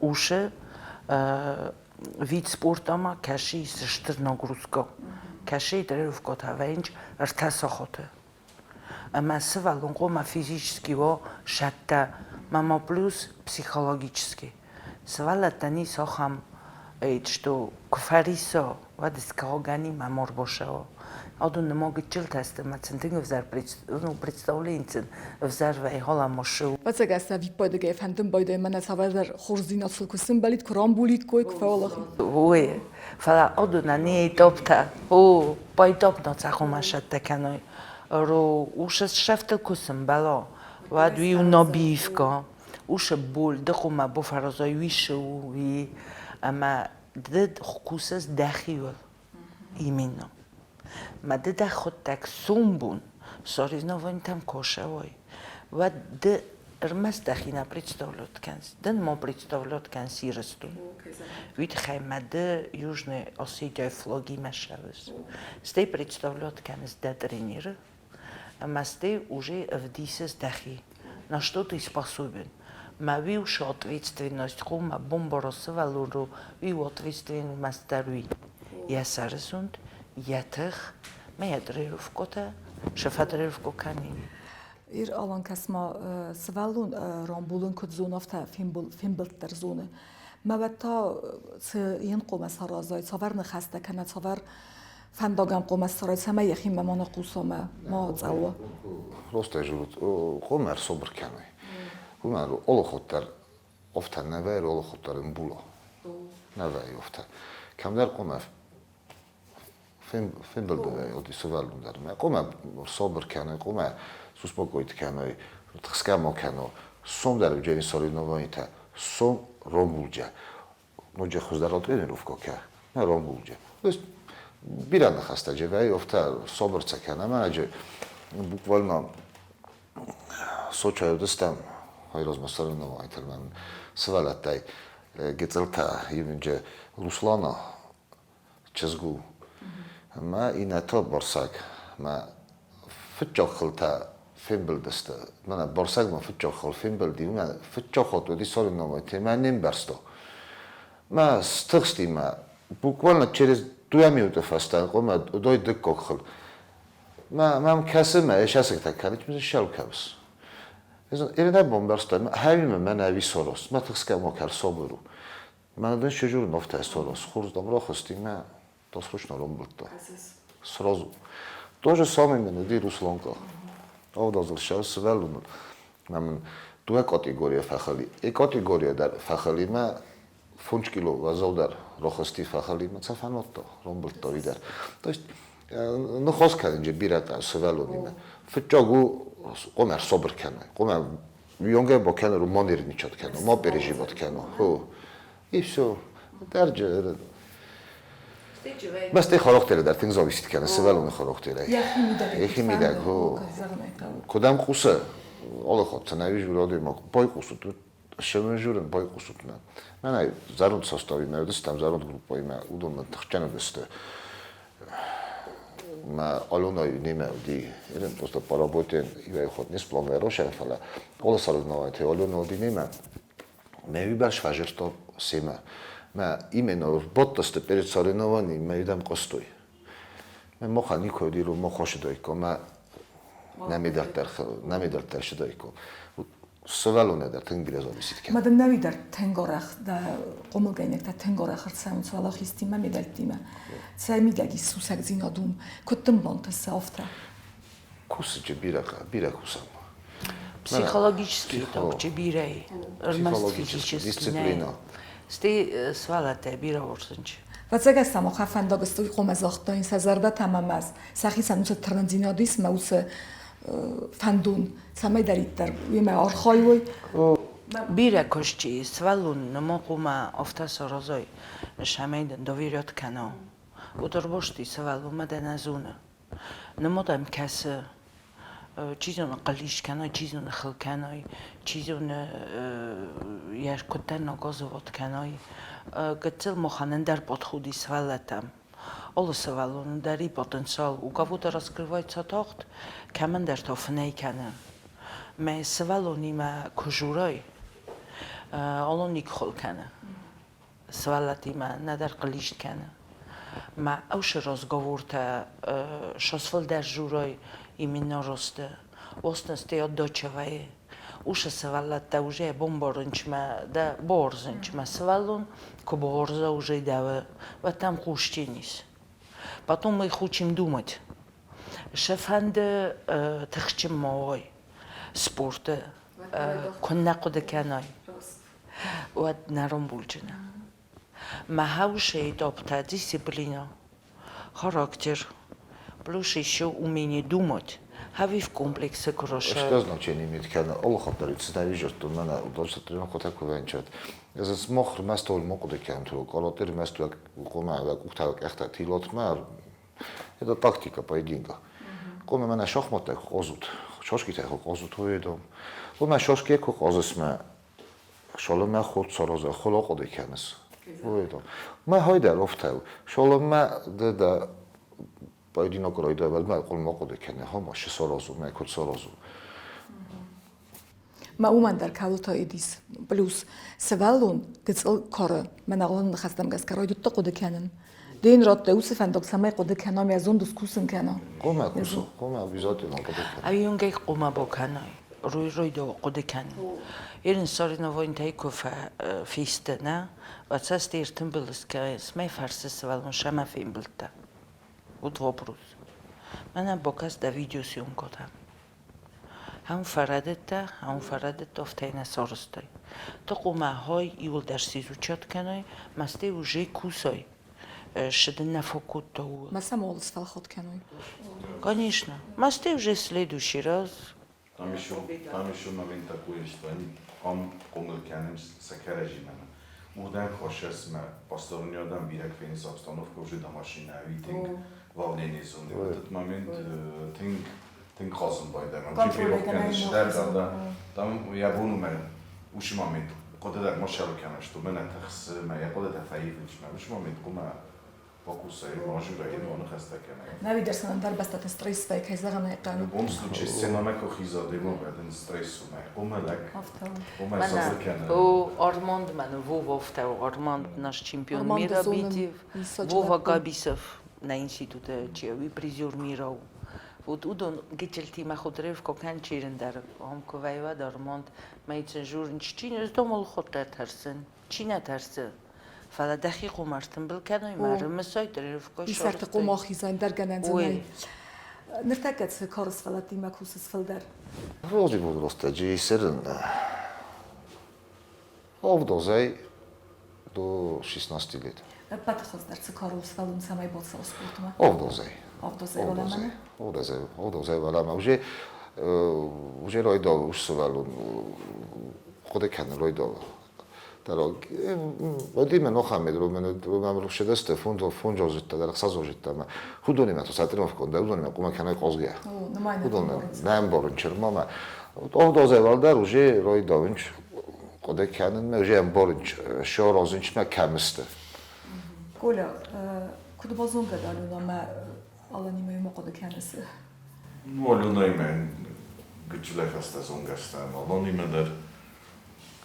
Усы вид спорта кӕсы стыр нагрузка. Кӕсы тренировкӕтӕ вӕййынц ӕртӕ сахаты. Ӕмӕ сывӕллон хъуамӕ физически уа сӕттӕ, ма плюс психологически. Сывӕллӕттӕн ис ахӕм, что куы фӕриса, уӕд скӕугӕни ма морбошӕ. Адон нымӕ гыццылтӕ сты ӕмӕ сын тынг ӕвзӕр ну, представление сын ӕвзӕр вӕййы халамосы. Ӕцӕг ӕвиппайдыгӕй фӕндын байдайы мӕнӕ цавӕрдӕр хорздзинад сыл куы сӕмбӕлид, куы рамбуликкой, куы фӕуӕлахиз. Уый, фӕлӕ адонӕн не этаптӕ, о, поэтапно цӕхуымӕ сӕттӕ кӕной. Ро усы сӕфтыл куы сӕмбӕла, уӕд уый у набивка. Усы бол ды хъуымӕ бофӕразай уисы у, уый ӕмӕ ды кусыс дӕхиуыл. Именно. Ма ды дӕхуыдтӕг сомбон соревнованийтӕм косӕуай, уӕд ды ӕрмӕст дӕхи нӕ представлять кӕныс, ды ма представлять кӕныс Ирыстон. Уый тыххӕй ма ды Южный Осетияйы флагимӕ ссӕуыс. Стӕй представлять кӕныс дӕ тренеры, ӕмӕ стӕй уже ӕвдисыс дӕхи, на что ты способен. Мӕ уый ответственность хъуамӕ бомбара сывӕллоны уый ответственность дӕр уый. Йӕ сӕрызонд, йӕ тых, мӕ йӕ тренировкӕтӕ, сӕ фӕтренировкӕ кӕнин. Ир Алан кӕс-ма, сывӕллон рамбулын куыд зоны, афтӕ фембӕлд дӕр зоны. Мӕ уӕд та цы йын хъуамӕ саразай, цавӕр ныхӕстӕ кӕнӕ цавӕр фӕндагӕн хъуамӕ ссарай, цӕмӕй йӕхимӕ ма ныхъхъуса ма ма цӕуа? Ростӕй журут, хъуамӕ ӕрсабыр кӕной. Уымӕн олохоттар офтӕ нӕ вӕййы, олохоттар ӕмбула. Нӕ вӕййы офтӕ. Кӕмдӕр хъуамӕ фембӕлды вӕййы сывӕллон дӕр. Хъуамӕ сабыр кӕной, хъуамӕ успокоить кӕной, тыхсгӕ ма кӕной. Сом дӕр Евгений соревнованийтӕ, сом ромбулджа. Ноджы хуыздӕр тренировка кӕ, нӕ ромбулджа. То есть бирӕ ныхӕстӕ вӕййы, офтӕ сабыр цӕ кӕн. Ӕмӕ буквально Сочӕйы уыдыстӕм, айразмӕ соревнованийтыл мӕн сывӕллӕттӕй гыццылтӕ ивынджы Руслана чызг у. Ӕмӕ иннӕтӕ Барсӕг. Мӕ фыццаг хылтӕ фембӕлдысты. Мӕнӕ Барсӕгмӕ фыццаг хыл фембӕлди, уымӕ фыццаг хатт уыди соревнование, мӕ не мбӕрста. Мӕ стыхсти мӕ буквально через 2 минуты фӕстӕ хъуамӕ уыдой дыккаг хыл. Мӕм кӕсы мӕ эсӕсыгтӕ кӕныть, мӕ сӕл кӕвс. Ирина бомбӕрста, хӕвимӕ мӕн ӕви сорос, мӕ тыхсгӕ ма кӕр собыру. Мӕнӕ дын чужой новтӕ сорос, хурз дам рахызти мӕ досрочно рамбылдта. Сразу. То же самое мын уыди Русланка. Авдазыл ссӕуы сывӕллоныл. Мӕ мын дыууӕ категорийӕ фӕхӕли. И категория дӕр фӕхӕли мӕ 5 кило уӕззаудӕр рахызти фӕхӕли мӕ цӕ фӕнадта, рамбылдта уый дӕр. То есть ныхас кӕнын бирӕтӕ сывӕллонимӕ. Фыццаг у хъуамӕ ӕрсабыр кӕной, хъуамӕ уыйонгӕй бакӕной, ма нервничать кӕной, ма переживать кӕной. И все. Дӕрджы Бӕстӕ характеры дӕр тынг зависит кӕны сывӕллоны характерӕй. Йӕхи мидӕг. Куыд ӕм хъусы, алы хатт сын ӕви журы адӕймаг байхъусут, сӕмӕн байхъусут мӕ. Мӕнӕ зӕронд составимӕ уыдыстӕм, зӕронд группӕимӕ, уыдонмӕ тыхджын уыдысты. Мӕ Аленайы немӕ уыди, просто по работе иуӕй хатт не спланировал, фӕлӕ алы соревнованийтӕ Алена уыди немӕ. Мӕ уыйбӕрц фӕзырдта семӕ. Мӕ именно бадтысты перед соревнованием, мӕ уыдӕм хъуыстой. Мӕ махӕн никуы уыди, мах ацыдаиккам, мӕ нӕ медӕлттӕ ссыдаиккам. Сывӕллонӕй дӕр тынг бирӕ зависит кӕны. Ма дын нӕуи дӕр тынг арӕх дӕ хъомылгӕнинӕгтӕ тынг арӕх ӕрцӕуынц уӕлахизтимӕ, медӕлттимӕ. Цӕй мидӕг ис сусӕгдзинад уым? Куыд дын бантысы афтӕ? Кусыджы бирӕ, бирӕ кусӕм. Психологически токчы бирӕ, ӕрмӕст физически дисциплина. Стӕй сывӕллӕттӕ бирӕ уарзынч. Ӕвӕццӕгӕн сӕм ахӕм фӕндаг сты, уый хъуамӕ загътаин, сӕ зӕрдӕтӕ ӕмӕ мӕ сӕхицӕн уыцы тырнындзинад ис мӕ уыцы фӕндон, цӕмӕйдӕриддӕр уемӕ архайой. Бирӕ куыст ис, сывӕллон нымы хъуамӕ афтӕ саразай, цӕмӕй дын доверять кӕна. Уыдырбости сывӕллонмӕ дӕ нӕ зоны. Нымад ӕм кӕсы. Чи зоны, хъыллист кӕной, чи зоны, хыл кӕной, чи зоны, йӕ куыддӕр наказывать кӕной. Гыццыл махӕн ӕндӕр подход и сывӕллӕттӕм. Алы сывӕллоны дӕр и потенциал. У кого-то раскрывается тагъд, кӕмӕндӕр та фынӕй кӕны. Мӕ сывӕллонимӕ куы журай, алон никуы хыл кӕны. Сывӕллӕттимӕ нӕдӕр хъыллист кӕны. Мӕ ӕвшы разговортӕ сосфылдӕр журой именно росты. Остынсты отдочевайы. Ушы сывӕллӕттӕ уже бомборынчмӕ да борзынчмӕ сывӕллон куы борза уже дӕвы, уӕд там хъусджын ис. Потом мы их учим думать. Сӕ фӕнды тыхджын ма уой спорты, куыннӕ хъуыды кӕной, уӕд нӕ ромбулджыны. Мӕ хӕуысӕй топта дисциплина, характер, плюс еще умение думать. Хӕви в комплексе куы Что значение имеет кӕны алыхатт дӕр цытӕ мӕнӕ удалсатырын хотӕ куы вӕнчат. Ez мах рмӕст ол ма хъуыды кӕнын каратэ рмӕст къуымӕ къухтӕ къӕхтӕ тилотмӕ это тактика поединка. Къуымӕ мӕнӕ шахматтӕ куы хъазут, шашкитӕ куы хъазут, уый Къуымӕ шашки куы хъазыс мӕ шалымӕ ход сараза, хол ахъуыды кӕныс. Уый Мӕ хайдӕр офтӕ шалымӕ ды дӕ поединок райдайвӕл мӕ къуылма хъуыды кӕны, хама шы саразу, мӕ куыд саразу. Ма уымӕн дӕр кӕуылты идис. Плюс сывӕллон гыцъыл кары, мӕнӕ аланы ныхӕстӕм гӕсгӕ райдыдта хъуыды кӕнын. Ды йын радтай уыцы фӕндаг, цӕмӕй хъуыды кӕна, мӕ зонд скусын кӕна. Хъуамӕ куса, хъуамӕ обязательно хъуыды кӕна. Ӕвионгӕй хъуамӕ бакӕнай, рой-рой хъуыды кӕнын. Ерын соревнованийтӕй куы фесты, нӕ, уӕд сӕ стӕй ӕртымбыл смӕ фӕрсы сывӕллон сӕмӕ фембылдта. Вот вопрос. Мӕнӕ бакӕс дӕ видеосъемкӕтӕм. Ам фӕрӕдыдтӕ, ам фӕрӕдыдтӕ, афтӕ нӕ сарӕзтай. Ты хъуамӕ хай иуылдӕр сизучат кӕнай, мастӕй уже кусай. Шы дын нӕ фӕкодта ууыл. Ма сӕм сфӕлхат кӕной. Конечно. Мастӕй уже следующий раз. Там еще момент такой, что они ам хъомыл кӕнынц сӕ кӕрӕдзимӕ. Уырдӕм хӕссӕсмӕ посторонний адӕм бирӕ фенынц обстановка уже домашняя, ӕви тынг волнение зоны. В этот момент тынг тынг хъазын байдайӕм. Контроль кӕныс дӕр, да. Там йӕ бон у мӕ уыцы момент хъуыды дӕр ма сӕры кӕна, что мӕнӕ тыхсы, мӕ йӕ хъуыдытӕ фӕивынц, мӕ уыцы момент хъуамӕ бакусай, базурай, ма ныхӕстӕ кӕнай. Нӕуи дӕр сын ӕндӕр бӕстӕты стресс вӕй, кӕй зӕгъын ӕй хъӕуы. В любом случае сценамӕ куы хиза адӕймаг, ӕдын стресс у, мӕ хъуамӕ лӕг, хъуамӕ сабыр кӕна. О, Арманд мӕн Вова афтӕ Арманд наш чемпион мира битив, Вова Габисов на институты чи уый призер мира у. Вот уыдон гыццылтимӕ худревко кӕн чирын дӕр, ам куы вӕйвӕд Арманд, мӕ цензурын чи не сдомыл хуыдтӕ тӕрсын, чи нӕ тӕрсы. Фӕлӕ дӕхи хъуамӕ ӕртымбыл кӕной, ма ӕрымысой, тренировкой Исӕрты хъуамӕ ахизай, ӕндӕр гӕнӕн дзы нӕй. Ныртӕккӕ цы кары сывӕллӕттимӕ кусыс фылдӕр? Вроде возрастаджы исерын авдазӕй до 16 лет. Ӕппӕты хуыздӕр цы кары у сывӕллон, цӕмӕй бацӕуа спортмӕ? Авдазӕй. Авдазӕй уӕлӕмӕ? Авдазӕй, авдазӕй уӕлӕмӕ. Уже райдау ус сывӕллон хъуыды кӕны райдау. Вадиме нохамед роман шедесте фондо фонджозитта дӕр хсазозитта ма худонимӕ то сатринов конда удонимӕ хъуамӕ кӕнай хъозгӕ. Удон нӕ ӕмбарын чырмамӕ. Авдазӕй уӕлдӕр уже райдауынч хъуыды кӕнынмӕ, уже ӕмбарынч саразынчмӕ кӕм сты. Коля, куыд базонгӕ дӕ Аленамӕ Аланимӕ иумӕ хъуыды кӕныс? Ну, Аленаимӕ гыццылӕй фӕстӕ зонгӕ стӕм. Аланимӕ дӕр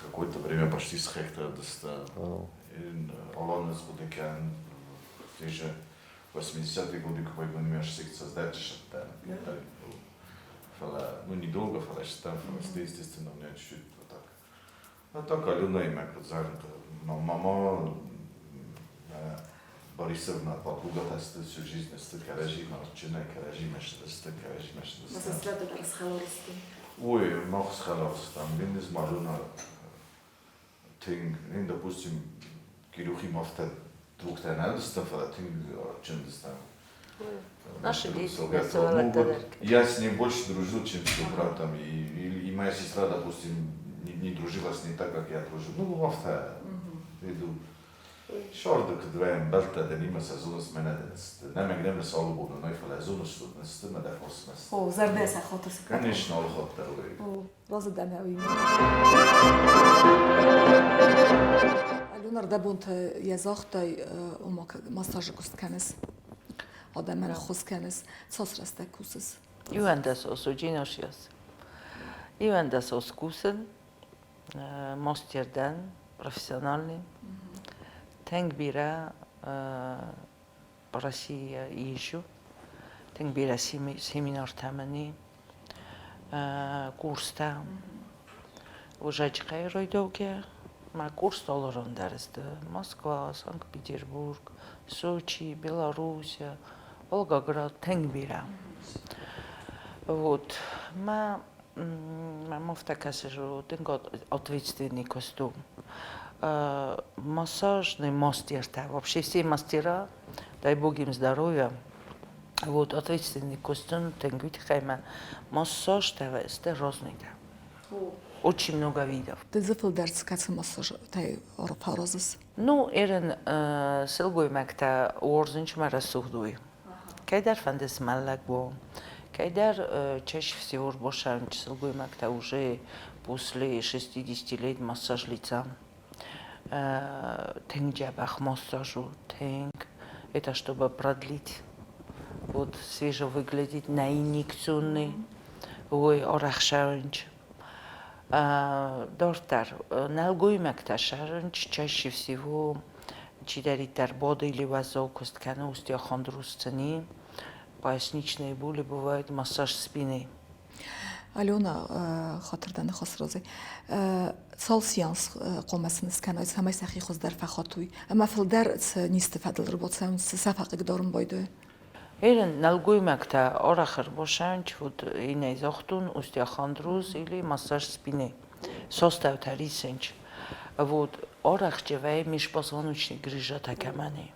какое-то время почти схӕхтӕ Алан хъуыды кӕнын, те же 80-е годы куы университет создать шаттӕн. Фӕлӕ, ну, недолго, фӕлӕ стӕм, фӕлӕ естественно, у меня чуть-чуть вот так. А так Аленаимӕ куыд зӕгъын, мама Борисовна подруга сты всю жизнь сты кӕрӕдзимӕ, чынӕ кӕрӕдзимӕ сты, кӕрӕдзимӕ сты. Сестрӕ дӕр схӕлар сты? Ой, мах схӕлар стӕм. Мин из Алена тынг, ну, допустим, Кирюхимӕ афтӕ другтӕ нӕ уыдыстӕм, фӕлӕ тынг чындзыстӕм. Наши дети. Ну, вот, я с ним больше дружил, чем с его братом. И моя сестра, допустим, не дружила с ним так, как я дружил. Ну, афтӕ, иду. Сӕрды куыд вӕййы, ӕмбӕлттӕ дӕнимӕ сӕ зонынц, мӕнӕ дын сты. Нӕмӕг нӕм цы алы бон уынай, фӕлӕ зоныс, уыдон сты мӕ дӕ фарсмӕ сты. О, зӕрдӕ сӕ хатыр. Конечно, алы хатт дӕр уый. О, разы дӕ мӕ уыимӕ. Алена, рдӕбонты йӕ загътай, ома массажы куыст кӕныс, адӕмӕн ӕххуыс кӕныс. Цас рӕстӕг кусыс? 11 осуджиношиос. 11 оскусен, мастер дӕн, профессиональный. Тынг бирӕ по России езжу, тынг бирӕ семинартӕ мын и, курстӕ. Ужачкӕй райдаугӕ мӕ курс алыран дӕр сты. Москва, Санкт-Петербург, Сочи, Белоруссия, Волгоград, тынг бирӕ. Вот. Мӕ Мӕм афтӕ кӕсы, что тынг ответственный куыст у. Массажный мастертӕ, вообще все мастера, дай бог им здоровья, вот ответственный куыст тынг уый тыххӕй мӕ массажтӕ сты разныйтӕ. Очень много видов. Ты дзы фылдӕр кӕцы массажтӕй фӕразыс? Ну, ерын сылгоймӕгтӕ уарзынч мӕ рӕсугъд уый. Кӕйдӕр фӕнды смӕллӕг уо, кӕйдӕр чаще всего рбошӕнч сылгоймӕгтӕ уже после 60 лет массаж лица. Тынг дзӕбӕх массаж у, тынг. Это чтобы продлить, вот свежо выглядеть, на инъекционный, ой, арӕхсӕнч. Дарддӕр нӕлгоймӕгтӕ сӕрынч чаще всего чидӕриддӕр боды или уӕззау куыст кӕны, остеохондроз цыни, поясничные боли бывают, массаж спины. Алена, хатыр дӕ ныхас разӕй. Цал сеанс хъуамӕ сын скӕнай, цӕмӕй сӕхи хуыздӕр фӕхатой ӕмӕ фылдӕр цы низты фӕдыл ӕрбацӕуынц, цы сӕ фӕхъыгдарын байдайы? Эрин нӕлгоймӕгтӕ арӕх ӕрбасӕнч, вот иннӕ загътон, остеохондроз или массаж спины. Составтӕ рисынч. Вот арӕхджы вӕййы межпозвоночный грыжатӕ кӕмӕн и.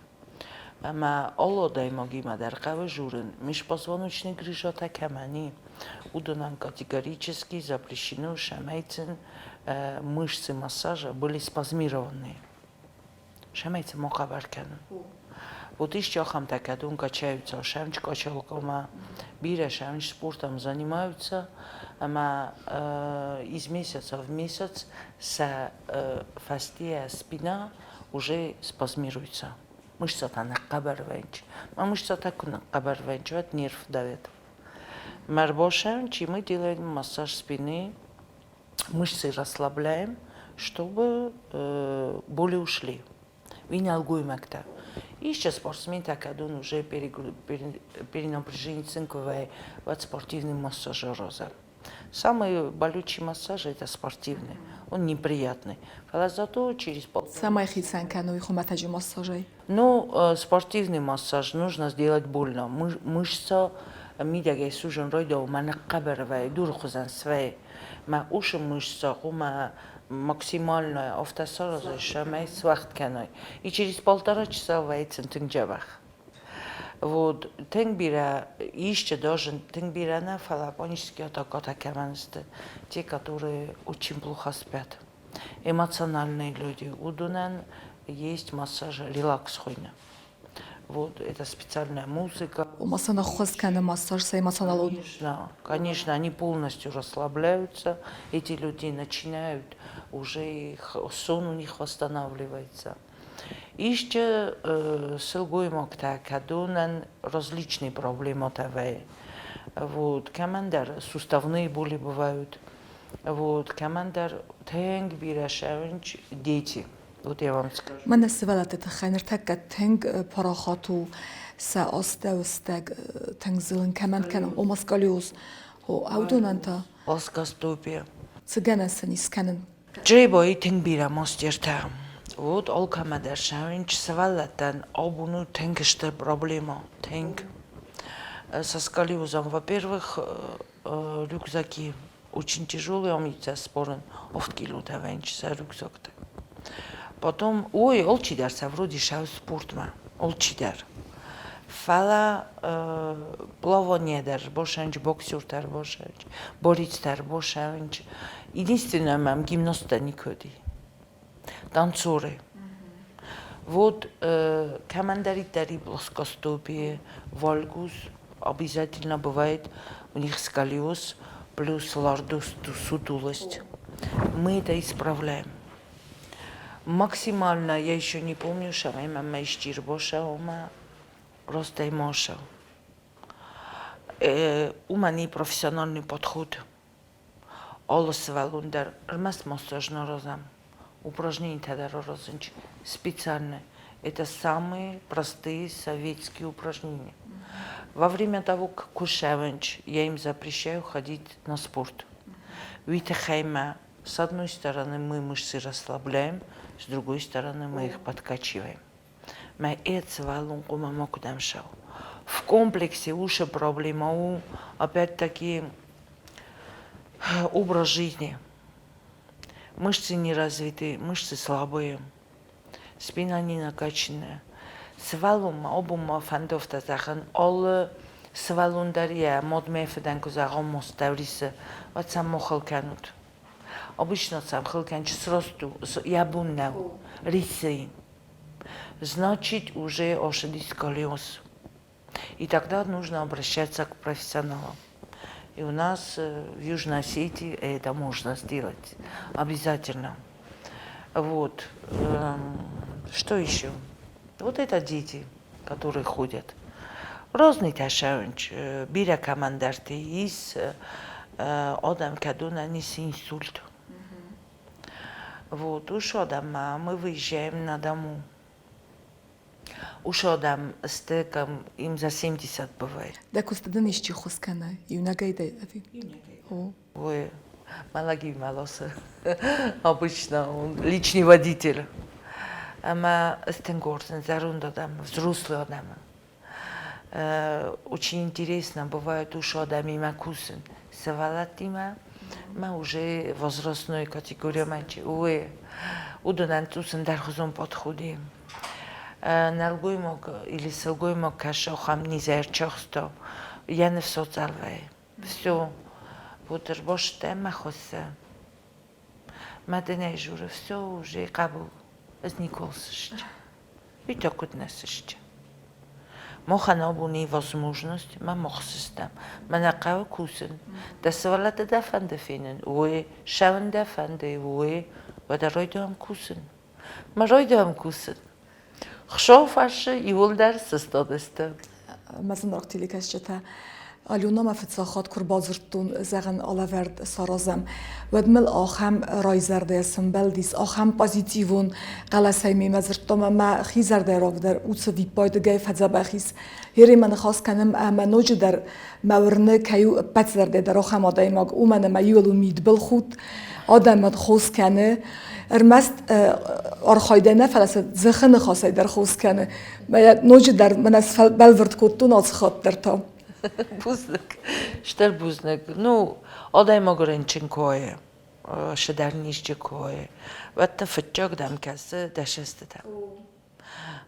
Ӕмӕ алы адӕймагимӕ дӕр хъӕуы журын, межпозвоночный грыжатӕ кӕмӕн и, уыдонӕн категорически запрещено цӕмӕй сын мышцы массажа были спазмированные. Цӕмӕй сын ма хъӕбӕр кӕнын. Вот исчи ахӕмтӕ, кӕдон качаются, сӕм качалкӕмӕ, бирӕ сӕм спортом занимаются, ӕмӕ из месяца в месяц сӕ фӕстейӕ спина уже спазмируется. Мышцатӕ ныхъхъӕбӕр вӕййынц. Мӕ мышцатӕ куы ныхъхъӕбӕр вӕййынц, уӕд нерв давят. Мӕ рбосӕн, чи мы делаем массаж спины, мышцы расслабляем, чтобы боли ушли. Уый нӕлгоймӕгтӕ. Исчи спортсментӕ, кӕдон уже перенапряжение цинковой, вот спортивный массаж роза. Самый болючий массаж это спортивный, он неприятный. Фӕлӕ зато через пол... Цӕмӕй хицӕн кӕной хуымӕтӕджы массажӕй? Ну, спортивный массаж нужно сделать больно. Мышца мидӕгӕй сужын райдау мӕ ныхъхъӕбӕр вӕййы, дуры хуызӕн свӕййы. Мӕ усы мышца хъуамӕ максимально афтӕ саразой, цӕмӕй суӕгъд кӕной. И через полтора часа вӕййы тынг дзӕбӕх. Вот, тынг бирӕ исчи даже тынг бирӕ нӕ, фӕлӕ панические атакӕтӕ кӕмӕн сты, те, которые очень плохо спят. Эмоциональные люди. Уыдонӕн есть массаж релакс хуыйны. Вот, это специальная музыка. Ома сын ӕххуыс кӕны массаж сӕ эмоционалон? Конечно, конечно, они полностью расслабляются. Эти люди начинают, уже их, сон у них восстанавливается. Исчи сылгоймӕгтӕ, кӕдонӕн различные проблемӕтӕ вӕййы. Вот, кӕмӕндӕр суставные боли бывают, вот, кӕмӕндӕр тынг бирӕ сӕвынч дети. Вот я вам скажу. Мӕнӕ сывӕллӕтты тыххӕй ныртӕккӕ тынг парахат у сӕ астӕуыстӕг тынг зылын кӕмӕн кӕны, ома сколиоз. О, уыдонӕн та? Плоскостопие. Цы гӕнӕн сын ис кӕнын? Чъребайы тынг бирӕ мастертӕ. Вот алкӕмӕ дӕр сӕвынч сывӕллӕттӕн абон у тынг стыр проблема, тынг. Со сколиозом, во-первых, рюкзаки очень тяжелые, амитӕ спорын, авд килотӕ вӕййынц сӕ рюкзакты. Потом, ой, алчидӕр сӕ вроде сӕу спортмӕ, алчидӕр. Фӕлӕ плавание дӕр босӕнч, боксер дӕр босӕнч, борец дӕр босӕнч. Единственное, мӕм гимнасттӕ никуы уыди. Танцоры. Вот кӕмӕндӕриддӕр плоскостопие, вальгус обязательно бывает у них сколиоз плюс лордоз, сутулость. Мы это исправляем. Максимально, я еще не помню, шамай мама исчербоша, ома просто эмоша. У меня профессиональный подход. Алы сывӕллон дӕр ӕрмӕст массаж нӕ аразӕм, упражненийтӕ дӕр аразынч специально. Это самые простые советские упражнения. Во время того, как кушавынч, я им запрещаю ходить на спорт. Уый тыххӕй мӕ, с одной стороны, мы мышцы расслабляем, с другой стороны, мы их подкачиваем. Мӕ сывӕллон хъуамӕ макуыдӕм ссӕуа. В комплексе уыцы проблема у, опять-таки, образ жизни. Мышцы не развиты, мышцы слабые, спина не накачанная. Сывӕллонмӕ абон фӕнды афтӕ зӕгъын, алы сывӕллон дӕр йӕ мадмӕ фыдӕн куы зӕгъа мостӕврисы, уӕд сӕм ма хыл кӕнут. Обычно сӕм хыл кӕныс сросту, йӕ бон нӕу, риссы йын. Значит, уже ошибись сколиоз. И тогда нужно обращаться к профессионалам. И у нас в Южной Осетии это можно сделать обязательно. Вот. Что еще? Вот это дети, которые ходят. Разный ташаунч, бирӕ кӕмӕндӕрты ис адӕм кӕдонӕн ис инсульт. Вот, уыцы адӕммӕ мы выезжаем на дому. Уыцы адӕм сты, кӕм им за 70 бывает. Дӕ куысты дын исчи ххуыс кӕны? Иунӕгӕй дӕ ӕви? Иунӕгӕй. Ой, мӕлӕги мӕлосы. Обычно он личный водитель. Ӕмӕ стынг уарзын зӕронд адӕмы, взрослый адӕмы. Очень интересно бывает уыцы адӕмимӕ кусын. Сывӕллӕттимӕ мӕ уже возрастной категориямӕ чи уый, уыдонӕн цъус ӕндӕрхуызон подходи. Нӕлгоймаг или сылгоймаг кӕсы ахӕм низӕй ӕрчахста, йӕ ныфс ацъӕл вӕййы. Все, вот ӕрбастӕ мӕ хуыссы. Мӕ дынӕй журы, все, уже хъӕбул, ӕз никуал сысджы. Уый та куыд нӕ сысджы? Махӕн абон и возможность, мӕ мах сыстӕм. Мӕнӕ хъӕуы кусын. Дӕ сывӕллӕтты дӕ фӕнды фенын, уый, ссӕуын дӕ фӕнды, уый, уӕдӕ райдайӕм кусын. Мӕ райдайӕм кусын. Хсӕв фарсы иууылдӕр сыстадысты. Мӕ зынаргъ телекӕсджытӕ, Аленамӕ фыццаг хатт куы рбадзырдтон, зӕгъын, алӕвӕрд саразӕм, уӕд мыл ахӕм райзӕрдӕйӕ сӕмбӕлдис, ахӕм позитивон хъӕлӕсӕй мемӕ дзырдтам ӕмӕ хи зӕрдӕйы дӕр уыцы виппайдыгӕй фӕдзӕбӕх ис. Еремӕ ныхас кӕнӕм ӕмӕ ноджыдӕр мӕ уырны, кӕй у ӕппӕт зӕрдӕ дӕр ахӕм адӕймаг, уымӕн ӕмӕ иуыл у мидбылхудт, адӕмӕн хос кӕны, ӕрмӕст архайдӕй нӕ, фӕлӕ сӕ дзыхы ныхасӕй дӕр хос кӕны. Ноджыдӕр мӕнӕ сбӕлвырд кодтон ацы хатт дӕр та. Бузныг, стыр бузныг. Ну, адӕймаг рынчын куы уа, сыдӕр низджы куы уа, уӕд та фыццаг дӕм кӕсы дӕ сӕстытӕ.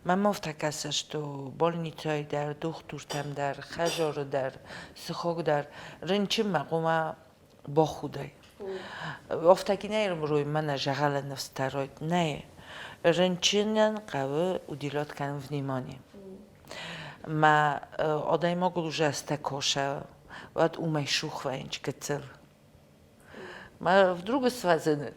Мӕм афтӕ кӕсы, что больницӕйы дӕр, дохтыртӕм дӕр, хӕдзары дӕр, сыхаг дӕр рынчынмӕ хъуамӕ бахудай. Афтӕ ки нӕ ӕрмрой мӕнӕ зӕгъӕлы ныфс тарой. Нӕ, рынчынӕн хъӕуы уделять кӕнын внимание. Мӕ адӕймагыл уже азтӕ кусы, уӕд уымӕй сух вӕййынц гыццыл. Мӕ вдруг свӕзыны.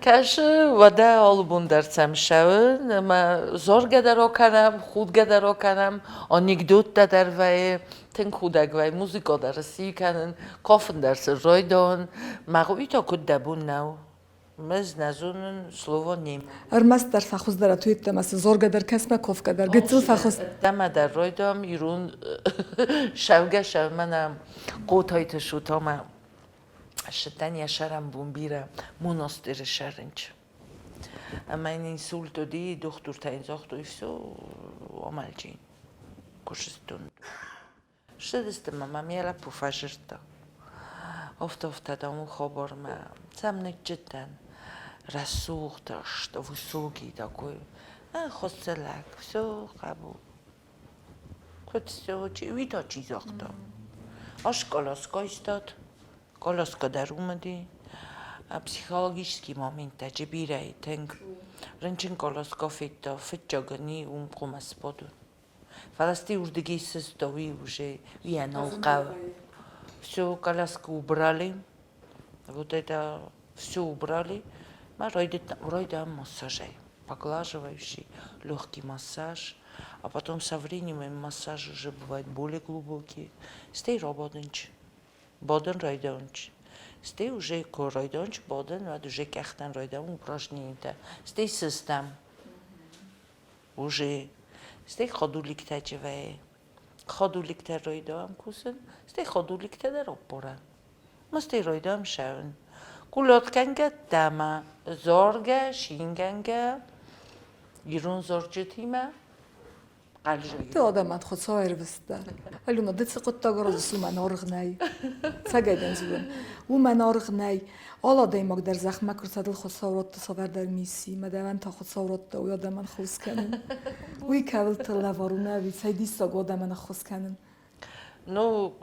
Кӕсы, уӕдӕ алы бон дӕр сӕм ссӕуын ӕмӕ заргӕ дӕр акӕнӕм, худгӕ дӕр акӕнӕм, анекдоттӕ дӕр вӕййы, тынг худӕг вӕййы, музыкӕ дӕр сси кӕнын, кафын дӕр цы райдайын. Мӕ уый та куыд дӕ бон нӕу? Ӕз нӕ зонын слово не. Ӕрмӕстдӕр фӕхуыздӕр ӕтуйдтӕмӕ цы зоргӕ дӕр кӕсмӕ кофгӕ дӕр гыццыл фӕхуыз. Ӕддӕмӕ дӕр райдам ирон сӕвгӕ сӕвмӕ нӕ Хъотайты Шотамӕ ссыдтӕн йӕ сӕрӕнбон бирӕ монастыры сӕрынч. Ӕмӕ йын инсульт уыди, дохтыртӕ йын загътой, все, амӕлджын, куысыстон. Ссыдысты мӕ мӕм йӕ лӕппу фӕзырдта. Афтӕ-афтӕ, дам, у хабармӕ. Сӕм ныджджытӕн. Рӕсугъд, высокий такой. Хуыссы лӕг, все, хъӕбул. Куыд все, уый та чи загъта? Ӕз коляскӕ истат, коляскӕ дӕр уым уыди. Психологический моменттӕ чы бирӕ тынг. Рынчын коляска федта, фыццагӕн уым хъуамӕ сбадон. Фӕлӕ стӕй уырдыгӕй сыста, уый уже уый ӕнӕу хъӕуы. Все, коляску убрали, вот это все убрали. Ма райдам массажӕй, поглаживающий легкий массаж, а потом со временем массаж уже бывает более глубокий. Стӕй рабадынч, бадын райдаунч. Стӕй уже куы райдаунч бадын, уӕд уже къӕхтӕн райдаун упражненийтӕ. Стӕй сыстӕм уже. Стӕй ходуликтӕ чи вӕййы. Ходуликтӕ райдаам кусын, стӕй ходуликтӕ дӕр оппорӕн. Ма стӕй райдаам шӕуын. Кулот кӕнгӕ тӕмӕ, зоргӕ, шингӕнгӕ, ирон зорджытимӕ. Ты адӕмӕн Хуыцау ӕрвыста. Алена, ды цы хъуыддаг аразыс, уымӕн аргъ нӕй. Цӕгӕй дӕм дзурын. Уымӕн аргъ нӕй. Алы адӕймаг дӕр зӕхмӕ куы рцӕдыл Хуыцау радта цавӕрдӕр мисси, мӕ дӕуӕн та Хуыцау радта уый адӕмӕн ххуыс кӕнын. Уый кӕуылты лӕвар у нӕ, ӕви цӕй диссаг у адӕмӕн ӕххуыс кӕнын? Ну,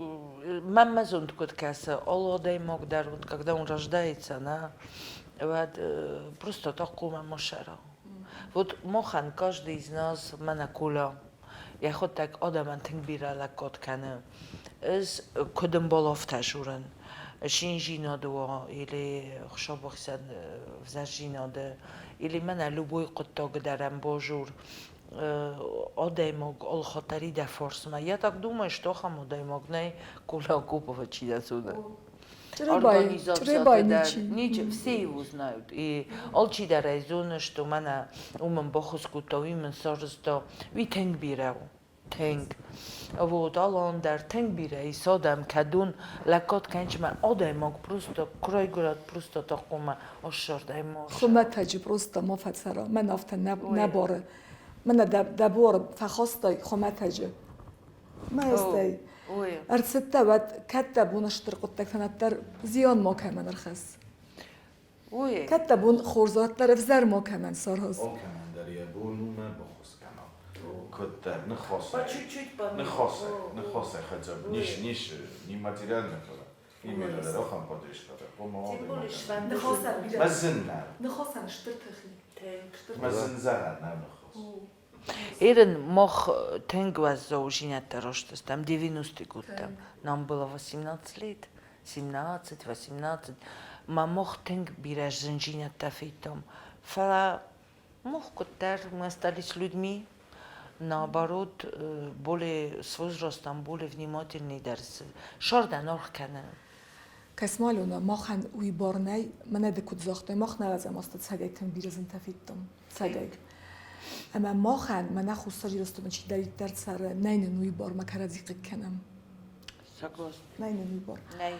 мӕнмӕ зонд куыд кӕсы, алы адӕймаг дӕр, вот когда он рождается, на, уӕд просто так хъуамӕ ма сӕра. Вот махӕн каждый из нас, мӕнӕ Коля, йӕхӕдӕг адӕмӕн тынг бирӕ лӕггад кӕны. Ӕз куыд ӕмбал, афтӕ журын. Шинжинады уа или хуыцаубӕхсӕн взӕрзинады, или мӕнӕ любой хъуыддаг дӕр ӕмбазур адӕймаг алхатӕри дӕ фарсмӕ. Я так думаю, что ахӕм адӕймаг нӕй, Коля Акопова чи нӕ зоны. Чъребай ничи. Ничи, все его знают. И алчидӕр ӕй зоны, что мӕнӕ уымӕн баххуыс кодта, уый мын сарӕзта. Уый тынг бирӕ у. Тынг. Вот, Алан дӕр тынг бирӕ ис адӕм, кӕдон лӕггад кӕнчмӕ адӕймаг просто куы райгуырӕд просто та хъуамӕ ассардӕй ма. Хуымӕтӕджы просто ма фӕцӕра. Мӕн афтӕ нӕ бары. Мӕнӕ дӕ буар фӕхастай хуымӕтӕджы. Мӕ стӕй ӕрцыдтӕ, уӕд кӕд дӕ бон стыр хъуыддӕгтӕн уӕддӕр зиан макӕмӕн ӕрхӕсс. Кӕд дӕ бон хорз, уӕддӕр ӕвзӕр макӕмӕн сараз. Алкӕмӕн дӕр йӕ бон у мӕ баххуыс кӕна. Куыддӕр ныхасӕй, ныхасӕй, ныхасӕй хотя бы, не, не, не материально, фӕлӕ именно дӕр ахӕм поддержка дӕр хъуамӕ адӕймагӕн. Мӕ зын нӕ. Ныхасӕн стыр тых и. Мӕ зын зӕгъӕн нӕ ныхас. Эрин, мах тынг уӕззау зинӕдтӕ растыстӕм 90-ты годтӕм. Нам было 18 лет, 17, 18. Ма мах тынг бирӕ зындзинӕдтӕ федтам. Фӕлӕ мах куыддӕр мы остались людьми, наоборот, более с возрастом более внимательней дӕр сӕрдӕн аргъ кӕнын. Кӕс-ма, Алена, махӕн уый бар нӕй, мӕнӕ ды куыд загътай, мах нӕ уадзӕм азты цӕгӕй тынг бирӕ зынтӕ федтам. Цӕгӕй. Ӕмӕ махӕн, мӕнӕ Хуссар Ирыстоны чидӕриддӕр цӕры, нӕй нын уый бар, ма кӕрӕдзи хъыг кӕнӕм. Согласна. Нӕй нын уый бар. Нӕй.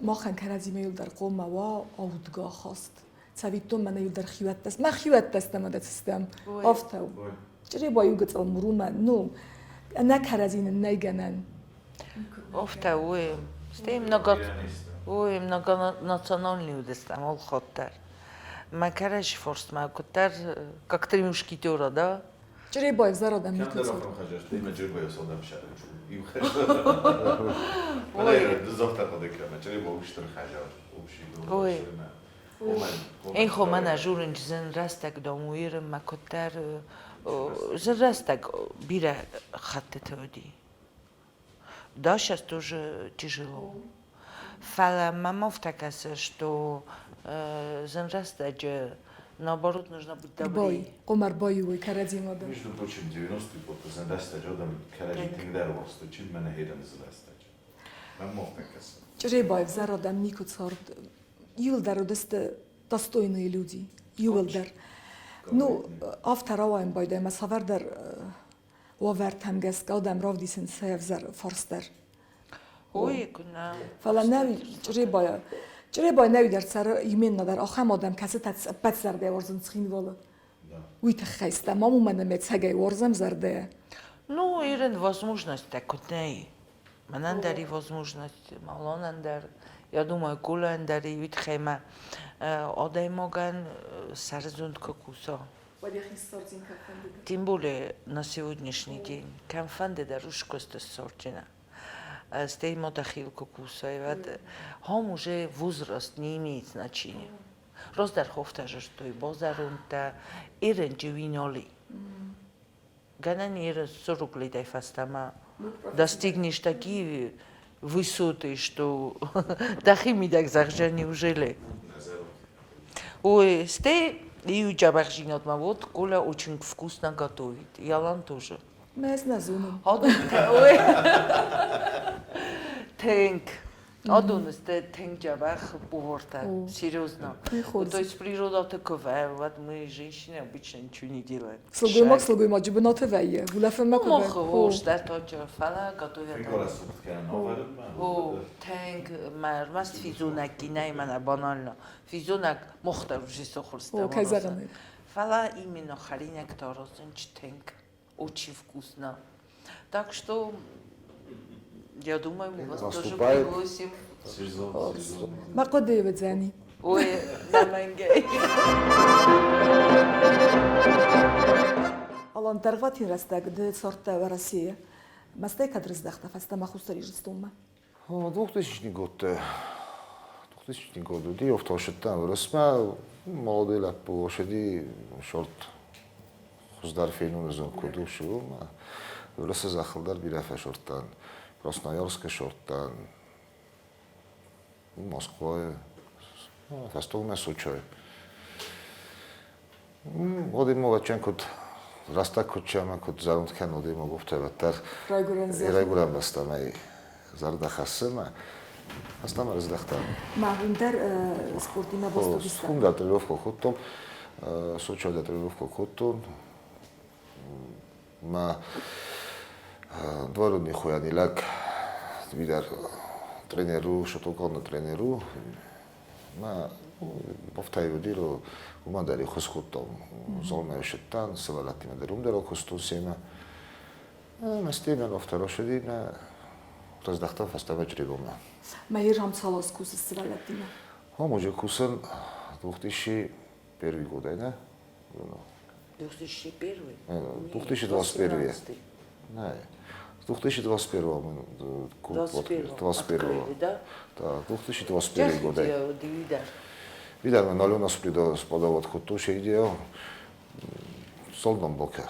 Махӕн кӕрӕдзимӕ иуылдӕр хъуамӕ уа аудгӕ ахаст. Цӕвиттон, мӕнӕ иуылдӕр хиуӕттӕ, мӕ хиуӕттӕ стӕм ӕмӕ стӕм. Афтӕ у. Чъреба иу гыццыл мурумӕ, ну, ӕнӕ кӕрӕдзи нын нӕй гӕнӕн. Афтӕ у. Стӕй много, ой, многонациональный уыдыстӕм алхатт дӕр. Мӕ кӕрӕдзи фарстмӕ куыддӕр, как три мушкетера, да? Чъребайы взӕрӕдӕм никуы цӕуы. Ой, Энхо мӕнӕ журын зын рӕстӕг дам уирын мӕ куыддӕр зын рӕстӕг бирӕ хӕттыты уыди. Да, сейчас тоже тяжело. Фӕлӕ мӕм афтӕ кӕсы, что зын рӕстӕджы наоборот нужно быть добрее. Къуымӕр баиуой кӕрӕдзимӕ дӕр. Между прочим, 90-ы годты зын рӕстӕджы адӕм кӕрӕдзи тынгдӕр уарзтой, чем мӕнӕ херӕны зын рӕстӕджы. Мӕм афтӕ кӕсы. Чъребайы взӕр адӕм никуы цард. Иуылдӕр уыдысты достойные люди. Иуылдӕр. Ну, афтӕ рауайын байдайы ӕмӕ цавӕрдӕр уавӕртӕм гӕсгӕ адӕм равдисынц сӕ ӕвзӕр фарс дӕр. Ой, куынӕ. Фӕлӕ нӕ Чъребайы Чъребайы нӕ дӕр цӕры именно дӕр ахӕм адӕм, кӕцытӕ ӕппӕт зӕрдӕйӕ уарзынц Цхинвалы. Уый тыххӕй стӕм ам уымӕн ӕмӕ цӕгӕй уарзӕм зӕрдӕйӕ. Ну, Ирин, возможность куыд нӕй. Мӕнӕн дӕр и возможность, Малонӕн дӕр, я думаю, Колян дӕр и уый тыххӕй мӕ адӕймагӕн сӕрызонд куы куса. Тем более на сегодняшний день. Кӕм фӕнды дӕр ускуысты ссорджына. Стӕй ма дӕхиуыл куы кусай, уӕд хом уже возраст не имеет значения. Раздӕр хофтӕ зыдтой, базӕрондтӕ, ерӕнджы уинали. Гӕнӕн ерын сорок летӕй фӕстӕмӕ достигнешь такие высоты, что дӕхи мидӕг зӕгъзӕн неужели? Ой, стӕй иу джабӕхзинадмӕ вот Коля очень вкусно готовит, Ялан тоже. Мӕ ӕз нӕ зонын. Ой, тынг. Адон сты тынг дзӕбӕх повартӕ, серьезно. То есть природа таковая, вот мы, женщины, обычно ничего не делаем. Сылгоймаг сылгоймаджы бынаты вӕййы, улӕфынмӕ куы Мах хорз дӕр таджы, фӕлӕ готовят. О, тынг, мӕ ӕрмӕст физонӕг кинӕй мӕнӕ банально. Физонӕг мах дӕр уже сахуыр стӕм. Кӕй зӕгъын ӕй. Фӕлӕ именно хӕринӕгтӕ аразынч тынг очень вкусно. Так что, я думаю, мы вас тоже пригласим. Мӕ хъуыдыйы уыдзӕни. Ой, нӕмӕнгӕй. Алан, дӕргъвӕтин рӕстӕг ды цардтӕ Уӕрӕсейы. Мӕстӕй кӕд рыздӕхтӕ фӕстӕмӕ Хуссар Ирыстонмӕ? 2000 годты 2000 год уыди, офтосыдтӕн Уырысмӕ, молодой лӕппу осыди, шорт хуыздӕр фенуны зон куыд у, цы у. Уырысы зӕххыл дӕр бирӕ фӕсордтан. Красноярскы сордтан, Москвайы, фӕстагмӕ Сочӕйы. Уӕд ма куыд рӕстӕг куыд ӕмӕ куыд зӕронд кӕн, уӕд ма гуфтӕ уӕддӕр райгуырӕн бӕстӕмӕ зӕрдӕ хӕссы ӕмӕ фӕстӕмӕ рыздӕхтӕн. Ма уым дӕр спортимӕ баст Уым дӕр тренировкӕ кодтон, Сочӕйы дӕр тренировкӕ кодтон. Мӕ дворон хуяни лӕг видар тренер у, шотоконны тренер у. Мӕ офтӕй уыди, уымӕн дӕр ӕххуыс кодтон. Залмӕ ссыдтӕн, сывӕллӕттимӕ дӕр уым дӕр акуыстон семӕ. Мӕ стемӕ офтӕ рацыди, мӕ раздӕхтӕн фӕстӕмӕ Чъребомӕ. Мӕ ирам цал аз кусыс сывӕллӕттимӕ? Ам уже кусын 2001 года, да? 2001? 2021. Не, с 2021 мы 21 да? Да, 2021 года. Видар ме нали у нас придо сподават хотуше идео солдом бока.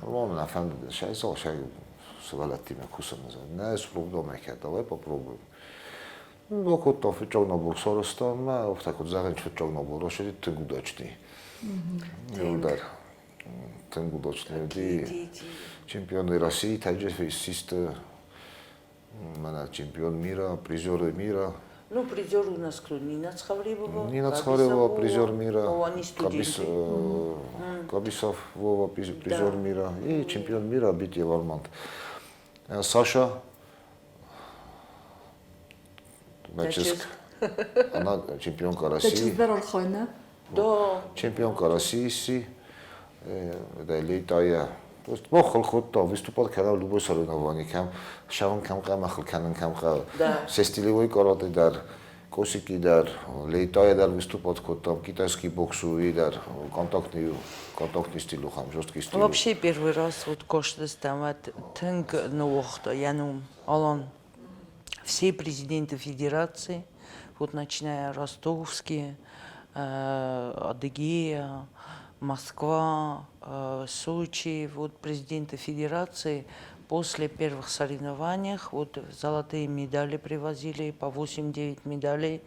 Нормально фәндиде шай сол шай сывӕллӕттимӕ кусын. Не, спробуем, давай попробуем. Окотта фыццаг набор сарӕзтам ӕмӕ афтӕ куыд зӕгъын, фыццаг набор рацыди тынг удачный. Иуылдӕр тынг удачный уыди. Чемпионы России также систы мӕнӕ чемпион мира, призеры мира. Ну, призер у нас кто? Нина Цховребова? Нина Цховребова, призер мира. О, они студенты. Кабисов Вова, призер мира. И чемпион мира Битьев Арманд. Саша Маческ. Она чемпионка России. Дӕ чызг дӕр Да. Чемпионка России сси. Да, лейтая. То есть мах хыл выступал кӕнӕм любой соревнование, кӕм шавын кӕм хъӕуы, хыл кӕнын кӕм хъӕуы. Все стилевой карате дӕр, косики дӕр, лейтая дӕр выступать кодтам, китайский боксу и дӕр, контактный, контактный стиль ухам, жесткий стиль. Вообще первый раз вот коштыстам вот тынг ныууагъта йӕ ном Алан. Все президенты федерации, вот начиная ростовские, Адыгея, Москва, Сочи, вот президенты федерации после первых соревнованиях вот золотые медали привозили, по 8-9 медалей,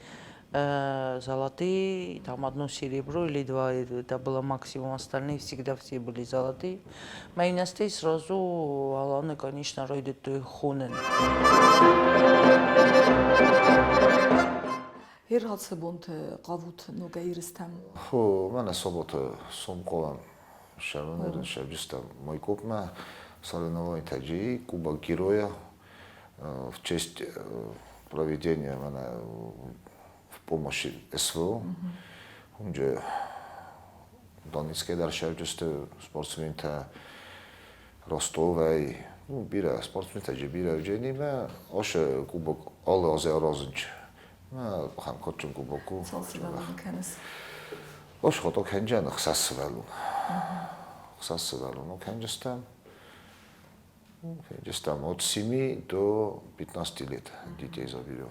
золотые, там одно серебро или два, это было максимум, остальные всегда все были золотые. Мои настей сразу Аланы, конечно, райдыдтой хонын. Гьер ацы бонты хъавут ногӕй ерыстӕм? Хо, мӕнӕ субботы сом хъавӕм шавын шавджистам Майкопмӕ соревнования таджи, Кубок Героя в честь проведения мӕнӕ в помощи СВО. Унже Донецкӕй дӕр шавджисты спортсментӕ, Ростовӕй, ну, бирӕ спортсментӕ же бирӕ удженимӕ, ошы кубок алы азы аразынч. Мӕ ахӕм кадджын кубок у. Цал сывӕллоны кӕныс? Ош хото кӕнджӕн 6 сывӕллон. 6 сывӕллон кӕнджыстӕм. Где-то там от 7 до 15 лет детей заберем.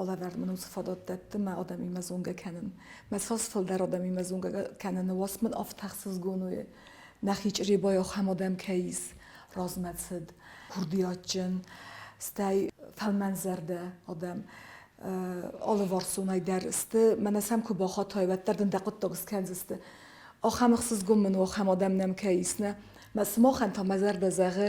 Алӕвӕрд мын уыцы фадат дӕтты мӕ адӕмимӕ зонгӕ кӕнын. Мӕ цас фылдӕр адӕмимӕ зонгӕ кӕнын, уас мын афтӕ ӕхсызгон у, нӕхи Чъребайы ахӕм адӕм кӕй ис, размӕцыд, курдиатджын, стӕй фӕлмӕнзӕрдӕ адӕм. Алыварсонӕй дӕр сты, мӕнӕ сӕм куы бахатай, уӕддӕр дын дӕ хъуыддаг скӕндзысты. Ахӕм ӕхсызгон мын у, ахӕм адӕм нӕм кӕй ис, нӕ? Мӕ сымахӕн та мӕ зӕрдӕ зӕгъы,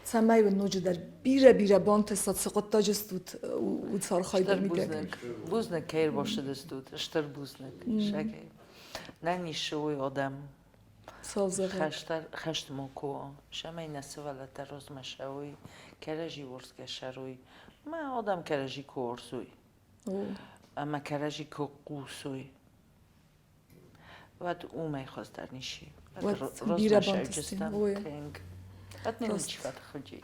цӕмӕй уын ноджыдӕр бирӕ-бирӕ бантыса, цы хъуыддаджы стут, уыцы архайды мидӕг. Бузныг, кӕй ӕрбацыдыстут, стыр бузныг, сӕгӕй. Нӕ нисы уый адӕм. Хӕстмӕ куы сӕмӕй нӕ сывӕллӕттӕ розмӕ сӕуой, кӕрӕдзи уорсгӕ сӕруй, мӕ адӕм кӕрӕдзи ку уорсуй, ӕма кӕрӕдзи ку хъусуй, уӕд уымӕй хуыздӕр ничи. Уӕд бирӕ бантысти. Тынг. Уӕд нын ничи фӕтыхуыди.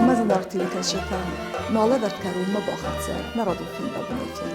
Мӕ зынаргъ телекӕсджытӕ, мӕ алӕвӕрд кӕронмӕ бахӕццӕ нӕ радон фембӕлды эфир.